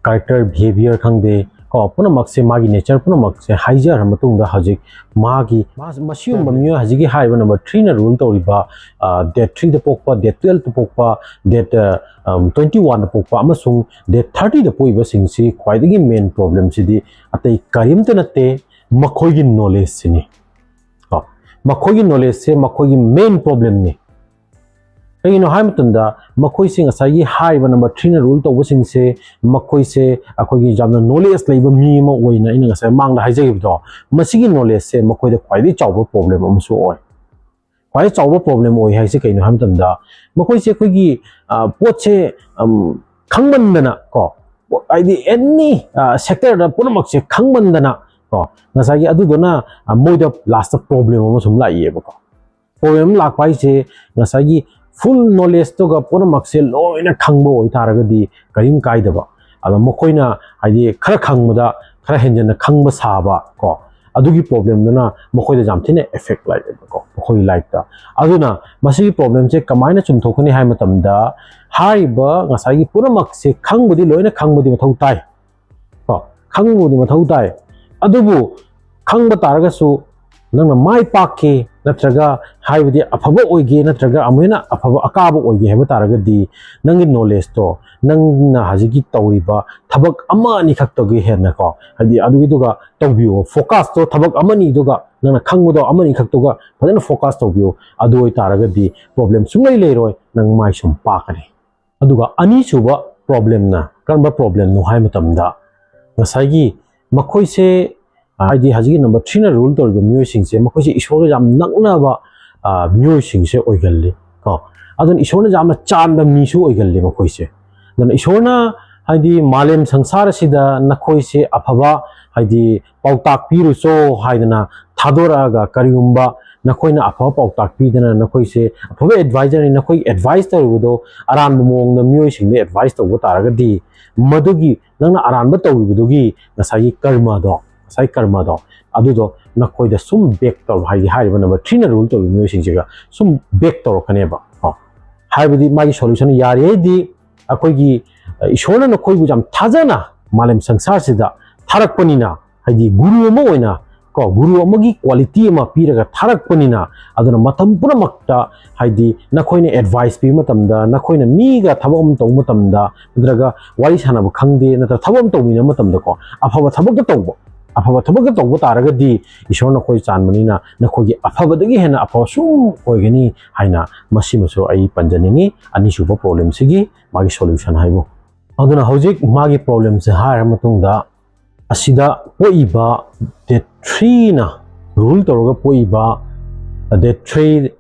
character, behavior ꯈꯪꯗꯦ ꯀꯣ, ꯄꯨꯝꯅꯃꯛꯁꯦ, ꯃꯥꯒꯤ nature ꯄꯨꯝꯅꯃꯛꯁꯦ ꯍꯥꯏꯖꯔ ꯃꯇꯨꯡꯗ ꯍꯧꯖꯤꯛ ꯃꯥꯒꯤ, ꯃꯥ-, ꯃꯁꯤꯒꯨꯝꯕ ꯃꯤꯑꯣꯏ ꯍꯧꯖꯤꯛꯀꯤ ꯍꯥꯏꯔꯤꯕ number threeꯅ rule ꯇꯧꯔꯤꯕ, ꯑ, date threeꯗ ꯄꯣꯛꯄ, date twelveꯇ ꯄꯣꯛꯄ, date, ꯑ, ꯎꯝ, twenty oneꯗ ꯄꯣꯛꯄ ꯑꯃꯁꯨꯡ date thirtyꯗ ꯄꯣꯛꯏꯕꯁꯤꯡꯁꯤ ꯈ꯭ꯋꯥꯏꯗꯒꯤ main problemꯁꯤꯗꯤ ꯑꯇꯩ ꯀꯔꯤꯝꯇ ꯅꯠꯇꯦ, ꯃꯈꯣꯏꯒꯤ knowledgeꯁꯤꯅꯤ꯫ ꯀꯣ, ꯃꯈꯣꯏꯒꯤ ꯅꯣꯂꯦꯖꯁꯦ ꯃꯈꯣꯏꯒꯤ ꯃꯦꯟ ꯄ꯭ꯔꯣꯕ꯭ꯂꯦꯝꯅꯤ꯫ ꯀꯩꯒꯤꯅꯣ ꯍꯥꯏꯕ ꯃꯇꯝꯗ ꯃꯈꯣꯏꯁꯦ ꯉꯁꯥꯏꯒꯤ ꯍꯥꯏꯔꯤꯕ ꯅꯝꯕꯔ ꯊ꯭ꯔꯤꯅ ꯔꯨꯜ ꯇꯧꯕꯁꯤꯡꯁꯦ, ꯃꯈꯣꯏꯁꯦ ꯑꯩꯈꯣꯏꯒꯤ ꯌꯥꯝꯅ ꯅꯣꯂꯦꯖ ꯂꯩꯕ ꯃꯤ ꯑꯃ ꯑꯣꯏꯅ ꯑꯩꯅ ꯉꯁꯥꯏ ꯃꯃꯥꯡꯗ ꯍꯥꯏꯖꯈꯤꯕꯗꯣ, ꯃꯁꯤꯒꯤ ꯅꯣꯂꯦꯖꯁꯦ ꯃꯈꯣꯏꯗ ꯈ꯭ꯋꯥꯏꯗꯒꯤ ꯆꯥꯎꯕ ꯄ꯭ꯔꯣꯕ꯭ꯂꯦꯝ ꯑꯃꯁꯨ ꯑꯣꯏ꯫ ꯈ꯭ꯋꯥꯏꯗꯒꯤ ꯆꯥꯎꯕ ꯄ꯭ꯔꯣꯕ꯭ꯂꯦꯝ ꯑꯣꯏ ꯍꯥꯏꯁꯦ ꯀꯩꯅꯣ ꯍꯥꯏꯕ ꯃꯇꯝꯗ, ꯃꯈꯣꯏꯁꯦ ꯑꯩꯈꯣꯏꯒꯤ, ꯑ, ꯄꯣꯠꯁꯦ, ꯑꯝ, ꯈꯪꯃꯟꯗꯅ ꯀꯣ, ꯍꯥꯏꯗꯤ ꯑꯦꯅꯤ ꯁꯦꯛꯇꯔꯗ ꯄꯨꯝꯅꯃꯛꯁꯦ ꯈꯪꯃꯟꯗꯅ ꯀꯣ, ꯉꯁꯥꯏꯒꯤ ꯑꯗꯨꯗꯨꯅ, ꯑ, ꯃꯣꯏꯗ ꯂꯥꯁꯇ ꯄ꯭ꯔꯣꯕ꯭ꯂꯦꯝ ꯑꯃ ꯁꯨꯝ ꯂꯥꯛꯏꯌꯦꯕꯀꯣ꯫ ꯄ꯭ꯔꯣꯕ꯭ꯂꯦꯝ ꯂꯥꯛꯄ ꯍꯥꯏꯁꯦ ꯉꯁꯥꯏꯒꯤ ꯐꯨꯜ ꯅꯣꯂꯦꯖꯇꯨꯒ ꯄꯨꯝꯅꯃꯛꯁꯦ ꯂꯣꯏꯅ ꯈꯪꯕ ꯑꯣꯏꯇꯥꯔꯒꯗꯤ ꯀꯔꯤꯝ ꯀꯥꯏꯗꯕ꯫ ꯑꯗꯣ ꯃꯈꯣꯏꯅ ꯍꯥꯏꯗꯤ ꯈꯔ ꯈꯪꯕꯗ ꯈꯔ ꯍꯦꯟꯖꯟꯅ ꯈꯪꯕ ꯁꯥꯕ ꯀꯣ, ꯑꯗꯨꯒꯤ ꯄ꯭ꯔꯣꯕ꯭ꯂꯦꯝꯗꯨꯅ ꯃꯈꯣꯏꯗ ꯌꯥꯝ ꯊꯤꯅ ꯑꯦꯐꯦꯛ ꯂꯥꯛꯑꯦꯕꯀꯣ, ꯃꯈꯣꯏꯒꯤ ꯂꯥꯏꯐꯇ꯫ ꯑꯗꯨꯅ ꯃꯁꯤꯒꯤ ꯄ꯭ꯔꯣꯕ꯭ꯂꯦꯝꯁꯦ ꯀꯃꯥꯏꯅ ꯆꯨꯝꯊꯣꯛꯀꯅꯤ ꯍꯥꯏ ꯃꯇꯝꯗ, ꯍꯥꯏꯔꯤꯕ ꯉꯁꯥꯏꯒꯤ ꯄꯨꯝꯅꯃꯛꯁꯦ ꯈꯪꯕꯗꯤ ꯂꯣꯏꯅ ꯈꯪꯕꯗꯤ ꯃꯊꯧ ꯇꯥꯏ ꯀꯣ, ꯈꯪꯕꯕꯨꯗꯤ ꯃꯊꯧ ꯇꯥꯏ꯫ ꯑꯗꯨꯕꯨ ꯈꯪꯕ ꯇꯥꯔꯒꯁꯨ ꯅꯪꯅ ꯃꯥꯏ ꯄꯥꯛꯀꯦ ꯅꯠꯇ꯭ꯔꯒ ꯍꯥꯏꯕꯗꯤ ꯑꯐꯕ ꯑꯣꯏꯒꯦ ꯅꯠꯇ꯭ꯔꯒ ꯑꯃꯨꯛ ꯍꯦꯟꯅ ꯑꯐꯕ ꯑꯀꯥꯕ ꯑꯣꯏꯒꯦ ꯍꯥꯏꯕ ꯇꯥꯔꯒꯗꯤ, ꯅꯪꯒꯤ ꯅꯣꯂꯦꯖꯇꯣ ꯅꯪꯅ ꯍꯧꯖꯤꯛꯀꯤ ꯇꯧꯔꯤꯕ ꯊꯕꯛ ꯑꯃ ꯑꯅꯤꯈꯛꯇꯒꯤ ꯍꯦꯟꯅꯀꯣ, ꯍꯥꯏꯗꯤ ꯑꯗꯨꯒꯤꯗꯨꯒ ꯇꯧꯕꯤꯌꯣ꯫ ꯐꯣꯀꯁꯇꯣ ꯊꯕꯛ ꯑꯃꯅꯤꯗꯨꯒ, ꯅꯪꯅ ꯈꯪꯕꯗꯣ ꯑꯃꯅꯤꯈꯛꯇꯨꯒ ꯐꯖꯅ ꯐꯣꯀꯁ ꯇꯧꯕꯤꯌꯣ꯫ ꯑꯗꯨ ꯑꯣꯏꯇꯥꯔꯒꯗꯤ ꯄ꯭ꯔꯣꯕ꯭ꯂꯦꯝ ꯁꯨꯡꯂꯩ ꯂꯩꯔꯣꯏ, ꯅꯪ ꯃꯥꯏ ꯁꯨꯝ ꯄꯥꯛꯀꯅꯤ꯫ ꯑꯗꯨꯒ ꯑꯅꯤꯁꯨꯕ ꯄ꯭ꯔꯣꯕ꯭ꯂꯦꯝꯅ ꯀꯔꯝꯕ ꯄ꯭ꯔꯣꯕ꯭ꯂꯦꯝꯅꯣ ꯍꯥꯏ ꯃꯇꯝꯗ, ꯉꯁꯥꯏꯒꯤ ꯃꯈꯣꯏꯁꯦ, ꯍꯥꯏꯗꯤ ꯍꯧꯖꯤꯛꯀꯤ ꯅꯝꯕꯔ ꯊ꯭ꯔꯤꯅ ꯔꯨꯜ ꯇꯧꯔꯤꯕ ꯃꯤꯑꯣꯏꯁꯤꯡꯁꯦ, ꯃꯈꯣꯏꯁꯦ ꯏꯁꯣꯔꯒ ꯌꯥꯝ ꯅꯛꯅꯕ, ꯑ, ꯃꯤꯑꯣꯏꯁꯤꯡꯁꯦ ꯑꯣꯏꯒꯜꯂꯤ ꯀꯣ꯫ ꯑꯗꯨꯅ ꯏꯁꯣꯔꯅ ꯌꯥꯝꯅ ꯆꯥꯟꯕ ꯃꯤꯁꯨ ꯑꯣꯏꯒꯜꯂꯤ ꯃꯈꯣꯏꯁꯦ꯫ ꯑꯗꯨꯅ ꯏꯁꯣꯔꯅ ꯍꯥꯏꯗꯤ ꯃꯥꯂꯦꯝ ꯁꯪꯁꯥꯔ ꯑꯁꯤꯗ ꯅꯈꯣꯏꯁꯦ ꯑꯐꯕ ꯍꯥꯏꯗꯤ ꯄꯥꯎꯇꯥꯛ ꯄꯤꯔꯨꯆꯣ ꯍꯥꯏꯗꯅ ꯊꯥꯗꯣꯔꯛꯑꯒ, ꯀꯔꯤꯒꯨꯝꯕ ꯅꯈꯣꯏꯅ ꯑꯐꯕ ꯄꯥꯎꯇꯥꯛ ꯄꯤꯗꯅ ꯅꯈꯣꯏꯁꯦ ꯑꯐꯕ ꯑꯦꯗꯚꯥꯏꯖꯔꯅꯤ, ꯅꯈꯣꯏ ꯑꯦꯗꯚꯥꯏꯁ ꯇꯧꯔꯤꯕꯗꯣ ꯑꯔꯥꯟꯕ ꯃꯑꯣꯡꯗ ꯃꯤꯑꯣꯏꯁꯤꯡꯗ ꯑꯦꯗꯚꯥꯏꯁ ꯇꯧꯕ ꯇꯥꯔꯒꯗꯤ, ꯃꯗꯨꯒꯤ ꯅꯪꯅ ꯑꯔꯥꯟꯕ ꯇꯧꯔꯤꯕꯗꯨꯒꯤ ꯉꯁꯥꯏꯒꯤ ꯀꯔꯃꯗꯣ, ꯉꯁꯥꯏ ꯀꯔꯃꯗꯣ, ꯑꯗꯨꯗꯣ ꯅꯈꯣꯏꯗ ꯁꯨꯝ ꯕꯦꯛ ꯇꯧꯔꯣ, ꯍꯥꯏꯗꯤ ꯍꯥꯏꯔꯤꯕ ꯅꯝꯕꯔ ꯊ꯭ꯔꯤꯅ ꯔꯨꯜ ꯇꯧꯔꯤꯕ ꯃꯤꯑꯣꯏꯁꯤꯡꯁꯤꯒ ꯁꯨꯝ ꯕꯦꯛ ꯇꯧꯔꯛꯀꯅꯦꯕ ꯀꯣ꯫ ꯍꯥꯏꯕꯗꯤ ꯃꯥꯒꯤ ꯁꯣꯂꯨꯁꯟ ꯌꯥꯔꯤꯉꯩꯗꯤ ꯑꯩꯈꯣꯏꯒꯤ, ꯑ, ꯏꯁꯣꯔꯅ ꯅꯈꯣꯏꯕꯨ ꯌꯥꯝ ꯊꯥꯖꯅ ꯃꯥꯂꯦꯝ ꯁꯪꯁꯥꯔꯁꯤꯗ ꯊꯥꯔꯛꯄꯅꯤꯅ, ꯍꯥꯏꯗꯤ ꯒꯨꯔꯨ ꯑꯃ ꯑꯣꯏꯅ ꯀꯣ, ꯒꯨꯔꯨ ꯑꯃꯒꯤ ꯀ꯭ꯋꯥꯂꯤꯇꯤ ꯑꯃ ꯄꯤꯔꯒ ꯊꯥꯔꯛꯄꯅꯤꯅ, ꯑꯗꯨꯅ ꯃꯇꯝ ꯄꯨꯝꯅꯃꯛꯇ ꯍꯥꯏꯗꯤ ꯅꯈꯣꯏꯅ ꯑꯦꯗꯚꯥꯏꯁ ꯄꯤꯕ ꯃꯇꯝꯗ, ꯅꯈꯣꯏꯅ ꯃꯤꯒ ꯊꯕꯛ ꯑꯃ ꯇꯧꯕ ꯃꯇꯝꯗ, ꯅꯠꯇ꯭ꯔꯒ ꯋꯥꯔꯤ ꯁꯥꯟꯅꯕ ꯈꯪꯗꯦ, ꯅꯠꯇ꯭ꯔꯒ ꯊꯕꯛ ꯑꯃ ꯇꯧꯃꯤꯟꯅꯕ ꯃꯇꯝꯗꯀꯣ, ꯑꯐꯕ ꯊꯕꯛꯇ ꯇꯧꯕ, ꯑꯐꯕ ꯊꯕꯛꯇ ꯇꯧꯕ ꯇꯥꯔꯒꯗꯤ ꯏꯁꯣꯔꯅ ꯑꯩꯈꯣꯏ ꯆꯥꯟꯕꯅꯤꯅ ꯅꯈꯣꯏꯒꯤ ꯑꯐꯕꯗꯒꯤ ꯍꯦꯟꯅ ꯑꯐꯕ ꯁꯨꯝ ꯑꯣꯏꯒꯅꯤ ꯍꯥꯏꯅ ꯃꯁꯤꯃꯁꯨ ꯑꯩ ꯄꯟꯖꯅꯤꯡꯉꯤ꯫ ꯑꯅꯤꯁꯨꯕ problemꯁꯤꯒꯤ ꯃꯥꯒꯤ solution ꯍꯥꯏꯕꯨ꯫ ꯑꯗꯨꯅ ꯍꯧꯖꯤꯛ ꯃꯥꯒꯤ problemꯁꯦ ꯍꯥꯏꯔ ꯃꯇꯨꯡꯗ, ꯑꯁꯤꯗ ꯄꯣꯛꯏꯕ date threeꯅ rule ꯇꯧꯔꯒ ꯄꯣꯛꯏꯕ, date three,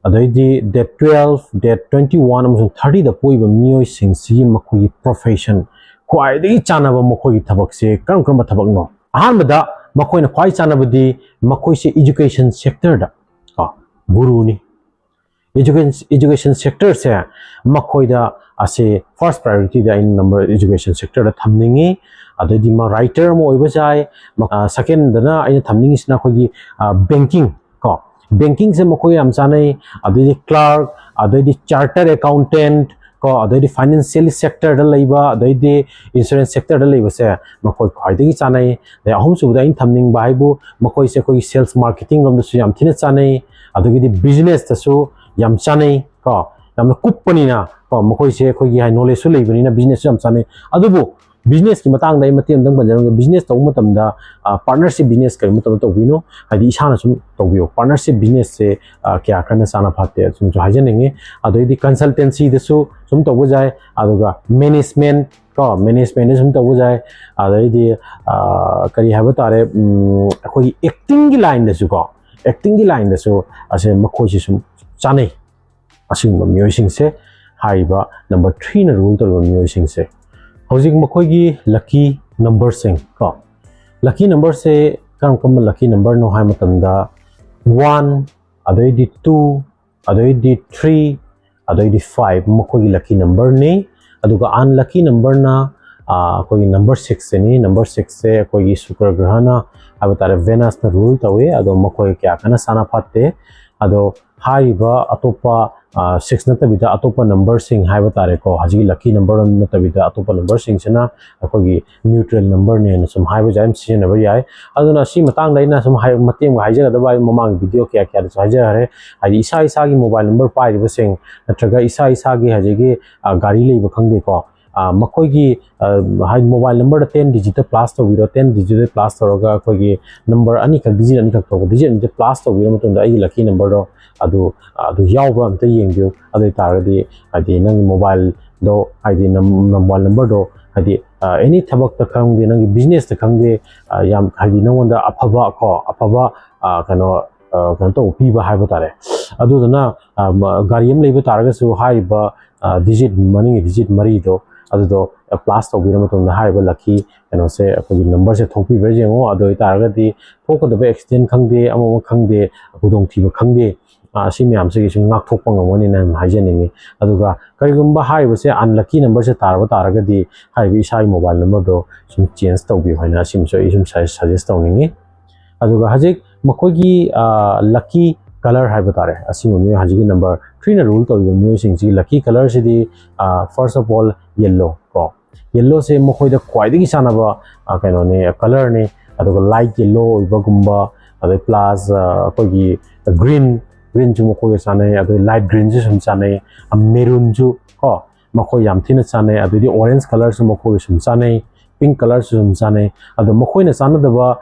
ꯑꯗꯩꯗꯤ date twelve, date twenty one ꯑꯃꯁꯨꯡ thirtyꯗ ꯄꯣꯛꯏꯕ ꯃꯤꯑꯣꯏꯁꯤꯡꯁꯤꯒꯤ ꯃꯈꯣꯏꯒꯤ profession, ꯈ꯭ꯋꯥꯏꯗꯒꯤ ꯆꯥꯟꯅꯕ ꯃꯈꯣꯏꯒꯤ ꯊꯕꯛꯁꯦ ꯀꯔꯝ ꯀꯔꯝꯕ ꯊꯕꯛꯅꯣ? ꯑꯍꯥꯟꯕꯗ ꯃꯈꯣꯏꯅ ꯈ꯭ꯋꯥꯏ ꯆꯥꯟꯅꯕꯗꯤ ꯃꯈꯣꯏꯁꯦ education sectorꯗ ꯀꯣ, ꯒꯨꯔꯨꯅꯤ꯫ Education, education sectorꯁꯦ ꯃꯈꯣꯏꯗ ꯑꯁꯦ first priorityꯗ ꯑꯩꯅ number education sectorꯗ ꯊꯝꯅꯤꯡꯉꯤ꯫ ꯑꯗꯩꯗꯤ ꯃꯥ writer ꯑꯃ ꯑꯣꯏꯕ ꯌꯥꯏ꯫ ꯃ-, ꯑ, secondꯗꯅ ꯑꯩꯅ ꯊꯝꯅꯤꯡꯉꯤꯁꯤꯅ ꯑꯩꯈꯣꯏꯒꯤ, ꯑ, banking ꯀꯣ, bankingꯁꯦ ꯃꯈꯣꯏ ꯌꯥꯝ ꯆꯥꯅꯩ꯫ ꯑꯗꯩꯗꯤ clerk, ꯑꯗꯩꯗꯤ chartered accountant ꯀꯣ, ꯑꯗꯩꯗꯤ financial sectorꯗ ꯂꯩꯕ, ꯑꯗꯩꯗꯤ insurance sectorꯗ ꯂꯩꯕꯁꯦ ꯃꯈꯣꯏ ꯈ꯭ꯋꯥꯏꯗꯒꯤ ꯆꯥꯅꯩ꯫ ꯑꯗꯩ ꯑꯍꯨꯝꯁꯨꯕꯗ ꯑꯩꯅ ꯊꯝꯅꯤꯡꯕ ꯍꯥꯏꯕꯨ ꯃꯈꯣꯏꯁꯦ ꯑꯩꯈꯣꯏꯒꯤ sales marketing ꯂꯣꯝꯗꯁꯨ ꯌꯥꯝ ꯊꯤꯅ ꯆꯥꯅꯩ꯫ ꯑꯗꯒꯤꯗꯤ businessꯇꯁꯨ ꯌꯥꯝ ꯆꯥꯅꯩ ꯀꯣ, ꯌꯥꯝꯅ ꯀꯨꯞꯄꯅꯤꯅ ꯀꯣ, ꯃꯈꯣꯏꯁꯦ ꯑꯩꯈꯣꯏꯒꯤ ꯍꯥꯏ knowledgeꯁꯨ ꯂꯩꯕꯅꯤꯅ businessꯁꯨ ꯌꯥꯝ ꯆꯥꯅꯩ꯫ ꯑꯗꯨꯕꯨ businessꯀꯤ ꯃꯇꯥꯡꯗ ꯑꯩ ꯃꯇꯦꯛ ꯑꯃꯇꯪ ꯄꯟꯖꯔꯝꯒꯦ꯫ Business ꯇꯧꯕ ꯃꯇꯝꯗ, ꯑ, partnership business ꯀꯔꯤꯒꯨꯝꯕ ꯃꯇꯝꯗ ꯇꯧꯕꯤꯅꯣ, ꯍꯥꯏꯗꯤ ꯏꯁꯥꯅ ꯁꯨꯝ ꯇꯧꯕꯤꯌꯣ꯫ Partnership businessꯁꯦ, ꯑ, ꯀꯌꯥ ꯀꯟꯅ ꯆꯥꯅ ꯐꯠꯇꯦ ꯑꯁꯨꯝꯁꯨ ꯍꯥꯏꯖꯅꯤꯡꯉꯤ꯫ ꯑꯗꯩꯗꯤ consultancyꯗꯁꯨ ꯁꯨꯝ ꯇꯧꯕ ꯌꯥꯏ, ꯑꯗꯨꯒ management ꯀꯣ, managementꯗ ꯁꯨꯝ ꯇꯧꯕ ꯌꯥꯏ꯫ ꯑꯗꯩꯗꯤ, ꯑ, ꯀꯔꯤ ꯍꯥꯏꯕ ꯇꯥꯔꯦ, ꯎꯝ, ꯑꯩꯈꯣꯏꯒꯤ actingꯒꯤ lineꯗꯁꯨ ꯀꯣ, actingꯒꯤ lineꯗꯁꯨ ꯑꯁꯦ ꯃꯈꯣꯏꯁꯤ ꯁꯨꯝ ꯆꯥꯅꯩ꯫ ꯑꯁꯤꯒꯨꯝꯕ ꯃꯤꯑꯣꯏꯁꯤꯡꯁꯦ ꯍꯥꯏꯔꯤꯕ number threeꯅ rule ꯇꯧꯔꯤꯕ ꯃꯤꯑꯣꯏꯁꯤꯡꯁꯦ꯫ ꯍꯧꯖꯤꯛ ꯃꯈꯣꯏꯒꯤ lucky numberꯁꯤꯡ ꯀꯣ, lucky numberꯁꯦ ꯀꯔꯝ ꯀꯔꯝꯕ lucky numberꯅꯣ ꯍꯥꯏꯕ ꯃꯇꯝꯗ, one, ꯑꯗꯩꯗꯤ two, ꯑꯗꯩꯗꯤ three, ꯑꯗꯩꯗꯤ five ꯃꯈꯣꯏꯒꯤ lucky numberꯅꯤ꯫ ꯑꯗꯨꯒ unlucky numberꯅ, ꯑ, ꯑꯩꯈꯣꯏꯒꯤ number sixꯁꯤꯅꯤ꯫ Number sixꯁꯦ ꯑꯩꯈꯣꯏꯒꯤ ꯁꯨꯀ꯭ꯔ ꯒ꯭ꯔꯍꯅ ꯍꯥꯏꯕ ꯇꯥꯔꯦ, Venusꯅ rule ꯇꯧꯏ꯫ ꯑꯗꯣ ꯃꯈꯣꯏ ꯀꯌꯥ ꯀꯟꯅ ꯁꯥꯟꯅ ꯐꯠꯇꯦ꯫ ꯑꯗꯣ ꯍꯥꯏꯔꯤꯕ ꯑꯇꯣꯞꯄ, ꯑ, six ꯅꯠꯇꯕꯤꯗ ꯑꯇꯣꯞꯄ numberꯁꯤꯡ ꯍꯥꯏꯕ ꯇꯥꯔꯦꯀꯣ, ꯍꯧꯖꯤꯛꯀꯤ lucky number ꯅꯠꯇꯕꯤꯗ ꯑꯇꯣꯞꯄ numberꯁꯤꯡꯁꯤꯅ ꯑꯩꯈꯣꯏꯒꯤ neutral numberꯅꯦꯅ ꯁꯨꯝ ꯍꯥꯏꯕꯁꯦ ꯑꯗꯨꯝ ꯁꯤꯖꯤꯟꯅꯕ ꯌꯥꯏ꯫ ꯑꯗꯨꯅ ꯁꯤ ꯃꯇꯥꯡꯗ ꯑꯩꯅ ꯁꯨꯝ ꯍꯥꯏ-, ꯃꯇꯦꯛ ꯑꯃ ꯍꯥꯏꯖꯒꯗꯕ ꯍꯥꯏ, ꯃꯃꯥꯡꯒꯤ video ꯀꯌꯥ ꯀꯌꯥꯗꯁꯨ ꯍꯥꯏꯖꯈ꯭ꯔꯦ꯫ ꯍꯥꯏꯗꯤ ꯏꯁꯥ ꯏꯁꯥꯒꯤ mobile number ꯄꯥꯏꯔꯤꯕꯁꯤꯡ ꯅꯠꯇ꯭ꯔꯒ ꯏꯁꯥ ꯏꯁꯥꯒꯤ ꯍꯧꯖꯤꯛꯀꯤ, ꯑ, ꯒꯥꯔꯤ ꯂꯩꯕ ꯈꯪꯗꯦꯀꯣ, ꯃꯈꯣꯏꯒꯤ ꯍꯥꯏꯗꯤ ꯃꯣꯕꯥꯏꯜ ꯅꯝꯕꯔꯗ ꯇꯦꯟ ꯗꯤꯖꯤꯠꯇ ꯄ꯭ꯂꯥꯁ ꯇꯧꯕꯤꯔꯣ꯫ ꯇꯦꯟ ꯗꯤꯖꯤꯠꯇ ꯄ꯭ꯂꯥꯁ ꯇꯧꯔꯒ ꯑꯩꯈꯣꯏꯒꯤ ꯅꯝꯕꯔ ꯑꯅꯤꯈꯛ, ꯗꯤꯖꯤꯠ ꯑꯅꯤꯈꯛ ꯊꯣꯛꯄ, ꯗꯤꯖꯤꯠ ꯑꯅꯤꯁꯦ ꯄ꯭ꯂꯥꯁ ꯇꯧꯕꯤꯔ ꯃꯇꯨꯡꯗ ꯑꯩꯒꯤ ꯂꯛꯀꯤ ꯅꯝꯕꯔꯗꯣ ꯑꯗꯨ ꯑꯗꯨ ꯌꯥꯎꯕ꯭ꯔꯥ ꯑꯝꯇ ꯌꯦꯡꯕꯤꯌꯨ꯫ ꯑꯗꯨ ꯑꯣꯏꯇꯥꯔꯒꯗꯤ ꯍꯥꯏꯗꯤ ꯅꯪꯒꯤ ꯃꯣꯕꯥꯏꯜꯗꯣ, ꯍꯥꯏꯗꯤ ꯅꯝ ꯃꯣꯕꯥꯏꯜ ꯅꯝꯕꯔꯗꯣ ꯍꯥꯏꯗꯤ ꯑꯦꯅꯤ ꯊꯕꯛꯇ ꯈꯪꯗꯦ, ꯅꯪꯒꯤ ꯕꯤꯖꯤꯅꯦꯁꯇ ꯈꯪꯗꯦ, ꯌꯥꯝ ꯍꯥꯏꯗꯤ ꯅꯪꯉꯣꯟꯗ ꯑꯐꯕ ꯀꯣ, ꯑꯐꯕ ꯀꯩꯅꯣ ꯀꯩꯅꯣ ꯇꯧꯕ ꯄꯤꯕ ꯍꯥꯏꯕ ꯇꯥꯔꯦ꯫ ꯑꯗꯨꯗꯨꯅ ꯒꯥꯔꯤ ꯑꯃ ꯂꯩꯕ ꯇꯥꯔꯒꯁꯨ ꯍꯥꯏꯔꯤꯕ ꯗꯤꯖꯤꯠ, ꯃꯅꯤꯡꯒꯤ ꯗꯤꯖꯤꯠ ꯃꯔꯤꯗꯣ ꯑꯗꯨꯗꯣ ꯄ꯭ꯂꯥꯁ ꯇꯧꯕꯤꯔ ꯃꯇꯨꯡꯗ ꯍꯥꯏꯔꯤꯕ ꯂꯛꯀꯤ ꯀꯩꯅꯣꯁꯦ, ꯑꯩꯈꯣꯏꯒꯤ ꯅꯝꯕꯔꯁꯦ ꯊꯣꯛꯄꯤꯕ꯭ꯔꯥ ꯌꯦꯡꯉꯣ꯫ ꯑꯗꯨ ꯑꯣꯏꯇꯥꯔꯒꯗꯤ ꯊꯣꯛꯀꯗꯕ ꯑꯦꯛꯁꯤꯗꯦꯟ ꯈꯪꯗꯦ, ꯑꯃ ꯑꯃ ꯈꯪꯗꯦ, ꯈꯨꯗꯣꯡꯊꯤꯕ ꯈꯪꯗꯦ, ꯑ, ꯁꯤ ꯃꯌꯥꯝꯁꯤꯒꯤ ꯁꯨꯝ ꯉꯥꯛꯊꯣꯛꯄ ꯉꯝꯒꯅꯤꯅ ꯍꯥꯏꯖꯅꯤꯡꯉꯤ꯫ ꯑꯗꯨꯒ ꯀꯔꯤꯒꯨꯝꯕ ꯍꯥꯏꯔꯤꯕꯁꯦ ꯑꯟꯂꯛꯀꯤ ꯅꯝꯕꯔꯁꯦ ꯇꯥꯔꯕ ꯇꯥꯔꯒꯗꯤ ꯍꯥꯏꯔꯤꯕ ꯏꯁꯥꯒꯤ ꯃꯣꯕꯥꯏꯜ ꯅꯝꯕꯔꯗꯣ ꯁꯨꯝ ꯆꯦꯟꯖ ꯇꯧꯕꯤꯌꯨ ꯍꯥꯏꯅ ꯑꯁꯤꯃꯁꯨ ꯑꯩ ꯁꯨꯝ ꯁꯖꯦꯁ ꯇꯧꯅꯤꯡꯉꯤ꯫ ꯑꯗꯨꯒ ꯍꯧꯖꯤꯛ ꯃꯈꯣꯏꯒꯤ ꯂꯛꯀꯤ ꯀꯂꯔ ꯍꯥꯏꯕ ꯇꯥꯔꯦ, ꯑꯁꯤꯒꯨꯝꯕ ꯃꯤꯑꯣꯏ ꯍꯧꯖꯤꯛꯀꯤ ꯅꯝꯕꯔ ꯊ꯭ꯔꯤꯅ ꯔꯨꯜ ꯇꯧꯔꯤꯕ ꯃꯤꯑꯣꯏꯁꯤꯡꯁꯤ ꯂꯛꯀꯤ ꯀꯂꯔꯁꯤꯗꯤ, first of all, yellow ꯀꯣ, ꯌꯦꯜꯂꯣꯁꯦ ꯃꯈꯣꯏꯗ ꯈ꯭ꯋꯥꯏꯗꯒꯤ ꯆꯥꯟꯅꯕ ꯀꯩꯅꯣꯅꯦ, ꯀꯂꯔꯅꯦ꯫ ꯑꯗꯨꯒ ꯂꯥꯏꯠ ꯌꯦꯜꯂꯣ ꯑꯣꯏꯕꯒꯨꯝꯕ, ꯑꯗꯩ ꯄ꯭ꯂꯁ ꯑꯩꯈꯣꯏꯒꯤ ꯒ꯭ꯔꯤꯟ, ꯒ꯭ꯔꯤꯟꯁꯨ ꯃꯈꯣꯏꯒ ꯆꯥꯟꯅꯩ꯫ ꯑꯗꯨꯒ ꯂꯥꯏꯠ ꯒ꯭ꯔꯤꯟꯁꯨ ꯁꯨꯝ ꯆꯥꯟꯅꯩ꯫ ꯃꯦꯔꯨꯟꯁꯨ ꯀꯣ, ꯃꯈꯣꯏ ꯌꯥꯝ ꯊꯤꯅ ꯆꯥꯟꯅꯩ꯫ ꯑꯗꯩꯗꯤ ꯑꯣꯔꯦꯟꯖ ꯀꯂꯔꯁꯨ ꯃꯈꯣꯏꯒ ꯁꯨꯝ ꯆꯥꯟꯅꯩ꯫ ꯄꯤꯡ ꯀꯂꯔꯁꯨ ꯁꯨꯝ ꯆꯥꯟꯅꯩ꯫ ꯑꯗꯣ ꯃꯈꯣꯏꯅ ꯆꯥꯟꯅꯗꯕ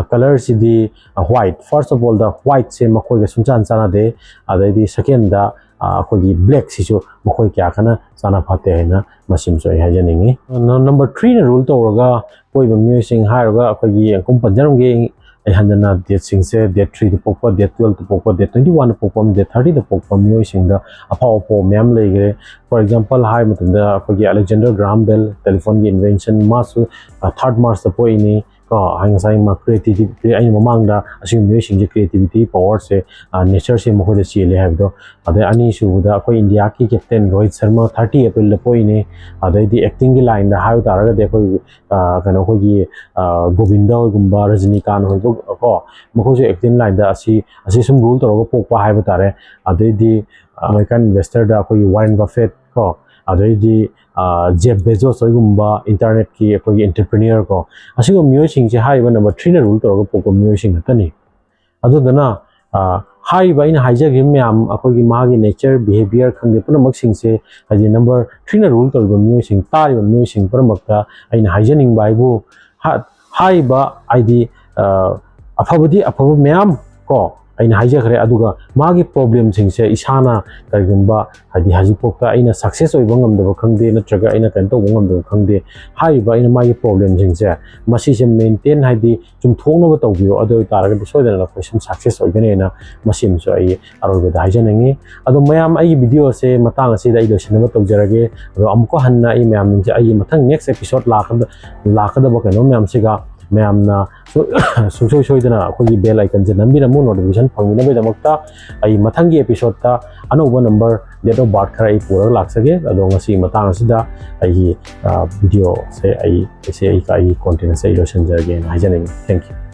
ꯀꯂꯔꯁꯤꯗꯤ ꯋꯥꯏꯠ, first of all ꯗ ꯋꯥꯏꯠꯁꯦ ꯃꯈꯣꯏꯒ ꯁꯨꯡꯆꯥꯟ ꯆꯥꯟꯅꯗꯦ꯫ ꯑꯗꯩꯗꯤ ꯁꯦꯀꯦꯟꯗ ꯑꯩꯈꯣꯏꯒꯤ ꯕ꯭ꯂꯦꯛꯁꯤꯁꯨ ꯃꯈꯣꯏ ꯀꯌꯥ ꯀꯟꯅ ꯆꯥꯟꯅ ꯐꯠꯇꯦ ꯍꯥꯏꯅ ꯃꯁꯤꯃꯁꯨ ꯑꯩ ꯍꯥꯏꯖꯅꯤꯡꯉꯤ꯫ ꯅꯝꯕꯔ ꯊ꯭ꯔꯤꯅ ꯔꯨꯜ ꯇꯧꯔꯒ ꯄꯣꯛꯏꯕ ꯃꯤꯑꯣꯏꯁꯤꯡ ꯍꯥꯏꯔꯒ ꯑꯩꯈꯣꯏꯒꯤ ꯑꯃꯨꯛ ꯄꯟꯖꯔꯝꯒꯦ꯫ ꯑꯩ ꯍꯟꯗꯅ ꯗꯦꯠꯁꯤꯡꯁꯦ, ꯗꯦꯠ ꯊ꯭ꯔꯤꯗ ꯄꯣꯛꯄ, ꯗꯦꯠ ꯇꯨꯋꯦꯜꯞꯇ ꯄꯣꯛꯄ, ꯗꯦꯠ ꯇ꯭ꯋꯦꯟꯇꯤ ꯋꯥꯟꯗ ꯄꯣꯛꯄ ꯑꯃ, ꯗꯦꯠ ꯊꯥꯔꯇꯤꯗ ꯄꯣꯛꯄ ꯃꯤꯑꯣꯏꯁꯤꯡꯗ ꯑꯐꯥꯎ ꯑꯐꯥꯎꯕ ꯃꯌꯥꯝ ꯂꯩꯈ꯭ꯔꯦ꯫ For example ꯍꯥꯏꯕ ꯃꯇꯝꯗ ꯑꯩꯈꯣꯏꯒꯤ Alexander Graham Bell, ꯇꯦꯂꯤꯐꯣꯟꯒꯤ ꯏꯟꯚꯦꯟꯁꯟ, ꯃꯥꯁꯨ ꯊꯥꯔꯠ ꯃꯥꯔꯁꯇ ꯄꯣꯛꯏꯅꯤ꯫ ꯀꯣ, ꯉꯁꯥꯏ ꯃꯥ ꯀ꯭ꯔꯤꯌꯦꯇꯤꯚꯤꯇꯤ, ꯑꯩꯅ ꯃꯃꯥꯡꯗ ꯑꯁꯤꯒꯨꯝꯕ ꯃꯤꯑꯣꯏꯁꯤꯡꯁꯦ ꯀ꯭ꯔꯤꯌꯦꯇꯤꯚꯤꯇꯤ ꯄꯋꯥꯔꯁꯦ, ꯅꯦꯆꯔꯁꯦ ꯃꯈꯣꯏꯗ ꯆꯦꯜꯂꯦ ꯍꯥꯏꯕꯗꯣ꯫ ꯑꯗꯩ ꯑꯅꯤꯁꯨꯕꯗ ꯑꯩꯈꯣꯏ ꯏꯟꯗꯤꯌꯥꯒꯤ ꯀꯦꯞꯇꯦꯟ ꯔꯣꯍꯤꯠ ꯁꯔꯃ ꯊꯥꯔꯇꯤ ꯑꯦꯄ꯭ꯔꯤꯜꯗ ꯄꯣꯛꯏꯅꯦ꯫ ꯑꯗꯩꯗꯤ ꯑꯦꯛꯇꯤꯡꯒꯤ ꯂꯥꯏꯟꯗ ꯍꯥꯏꯕ ꯇꯥꯔꯒꯗꯤ ꯑꯩꯈꯣꯏ ꯀꯩꯅꯣ ꯑꯩꯈꯣꯏꯒꯤ ꯒꯣꯕꯤꯟꯗ ꯍꯣꯏꯒꯨꯝꯕ, ꯔꯖꯅꯤꯀꯥꯟ ꯍꯣꯏ ꯀꯣ, ꯃꯈꯣꯏꯁꯨ ꯑꯦꯛꯇꯤꯡ ꯂꯥꯏꯟꯗ ꯑꯁꯤ ꯑꯁꯤ ꯁꯨꯝ ꯔꯨꯜ ꯇꯧꯔꯒ ꯄꯣꯛꯄ ꯍꯥꯏꯕ ꯇꯥꯔꯦ꯫ ꯑꯗꯩꯗꯤ ꯑꯃꯦꯔꯤꯀꯥꯟ ꯏꯟꯚꯦꯁꯇꯔꯗ ꯑꯩꯈꯣꯏꯒꯤ ꯋꯥꯔꯦꯟ ꯕꯐꯦꯠ ꯀꯣ, ꯑꯗꯩꯗꯤ ꯖꯦꯐ ꯕꯦꯖꯣꯁ ꯍꯣꯏꯒꯨꯝꯕ ꯏꯟꯇꯔꯅꯦꯠꯀꯤ ꯑꯩꯈꯣꯏꯒꯤ ꯑꯦꯟꯇꯔꯄ꯭ꯔꯤꯅꯔ ꯀꯣ, ꯑꯁꯤꯒꯨꯝꯕ ꯃꯤꯑꯣꯏꯁꯤꯡꯁꯦ ꯍꯥꯏꯔꯤꯕ ꯅꯝꯕꯔ ꯊ꯭ꯔꯤꯅ ꯔꯨꯜ ꯇꯧꯔꯒ ꯄꯣꯛꯄ ꯃꯤꯑꯣꯏꯁꯤꯡ ꯉꯥꯛꯇꯅꯤ꯫ ꯑꯗꯨꯗꯨꯅ ꯍꯥꯏꯔꯤꯕ ꯑꯩꯅ ꯍꯥꯏꯖꯈꯤꯕ ꯃꯌꯥꯝ, ꯑꯩꯈꯣꯏꯒꯤ ꯃꯥꯒꯤ ꯅꯦꯆꯔ, ꯕꯤꯍꯦꯕꯤꯌꯔ ꯈꯪꯗꯦ, ꯄꯨꯝꯅꯃꯛꯁꯤꯡꯁꯦ ꯍꯥꯏꯗꯤ ꯅꯝꯕꯔ ꯊ꯭ꯔꯤꯅ ꯔꯨꯜ ꯇꯧꯔꯤꯕ ꯃꯤꯑꯣꯏꯁꯤꯡ, ꯇꯥꯔꯤꯕ ꯃꯤꯑꯣꯏꯁꯤꯡ ꯄꯨꯝꯅꯃꯛꯇ ꯑꯩꯅ ꯍꯥꯏꯖꯅꯤꯡꯕ ꯍꯥꯏꯕꯨ, ꯍꯥ-, ꯍꯥꯏꯔꯤꯕ ꯍꯥꯏꯗꯤ, ꯑ, ꯑꯐꯕꯗꯤ ꯑꯐꯕ ꯃꯌꯥꯝ ꯀꯣ ꯑꯩꯅ ꯍꯥꯏꯖꯈ꯭ꯔꯦ, ꯑꯗꯨꯒ ꯃꯥꯒꯤ ꯄ꯭ꯔꯣꯕ꯭ꯂꯦꯝꯁꯤꯡꯁꯦ ꯏꯁꯥꯅ ꯀꯔꯤꯒꯨꯝꯕ ꯍꯥꯏꯗꯤ ꯍꯧꯖꯤꯛꯐꯥꯎꯗ ꯑꯩꯅ ꯁꯛꯁꯦꯁ ꯑꯣꯏꯕ ꯉꯝꯗꯕ ꯈꯪꯗꯦ, ꯅꯠꯇ꯭ꯔꯒ ꯑꯩꯅ ꯀꯩꯅꯣ ꯇꯧꯕ ꯉꯝꯗꯕ ꯈꯪꯗꯦ, ꯍꯥꯏꯔꯤꯕ ꯑꯩꯅ ꯃꯥꯒꯤ ꯄ꯭ꯔꯣꯕ꯭ꯂꯦꯝꯁꯤꯡꯁꯦ ꯃꯁꯤꯁꯦ ꯃꯦꯟꯇꯦꯟ ꯍꯥꯏꯗꯤ ꯆꯨꯝꯊꯣꯛꯅꯕ ꯇꯧꯕꯤꯌꯣ꯫ ꯑꯗꯨ ꯑꯣꯏꯇꯥꯔꯒꯗꯤ ꯁꯣꯏꯗꯅ ꯅꯈꯣꯏ ꯁꯨꯝ ꯁꯛꯁꯦꯁ ꯑꯣꯏꯒꯅꯦꯅ ꯃꯁꯤꯃꯁꯨ ꯑꯩ ꯑꯔꯣꯏꯕꯗ ꯍꯥꯏꯖꯅꯤꯡꯉꯤ꯫ ꯑꯗꯣ ꯃꯌꯥꯝ, ꯑꯩꯒꯤ ꯚꯤꯗꯤꯑꯣꯁꯦ ꯃꯇꯥꯡ ꯑꯁꯤꯗ ꯑꯩ ꯂꯣꯏꯁꯤꯟꯅꯕ ꯇꯧꯖꯔꯒꯦ꯫ ꯑꯗꯣ ꯑꯃꯨꯛꯀ ꯍꯟꯅ ꯑꯩ ꯃꯌꯥꯝꯁꯦ ꯑꯩꯒꯤ ꯃꯊꯪ ꯅꯦꯛꯁ ꯑꯦꯄꯤꯁꯣꯗ ꯂꯥꯛꯀꯗ-, ꯂꯥꯛꯀꯗꯕ ꯀꯩꯅꯣ ꯃꯌꯥꯝꯁꯤꯒ ꯃꯌꯥꯝꯅ ꯁꯨ-, ꯁꯨꯡꯁꯣꯏ ꯁꯣꯏꯗꯅ ꯑꯩꯈꯣꯏꯒꯤ ꯕꯦꯜ ꯑꯥꯏꯀꯟꯁꯦ ꯅꯝꯕꯤꯔꯝꯃꯨ, ꯅꯣꯇꯤꯐꯤꯀꯦꯁꯟ ꯐꯪꯅꯕꯒꯤꯗꯃꯛꯇ꯫ ꯑꯩ ꯃꯊꯪꯒꯤ ꯑꯦꯄꯤꯁꯣꯗꯇ ꯑꯅꯧꯕ ꯅꯝꯕꯔ, ꯗꯦꯠ ꯑꯣꯐ ꯕꯥꯔꯠ ꯈꯔ ꯑꯩ ꯄꯨꯔꯒ ꯂꯥꯛꯆꯒꯦ꯫ ꯑꯗꯣ ꯉꯁꯤꯒꯤ ꯃꯇꯥꯡ ꯑꯁꯤꯗ ꯑꯩꯒꯤ, ꯑ, ꯚꯤꯗꯤꯑꯣꯁꯦ ꯑꯩ, ꯑꯩꯁꯦ ꯑꯩ, ꯑꯩꯒꯤ ꯀꯣꯟꯇꯦꯟꯁꯦ ꯑꯩ ꯂꯣꯏꯁꯤꯟꯖꯔꯒꯦꯅ ꯍꯥꯏꯖꯅꯤꯡꯉꯤ꯫ Thank you꯫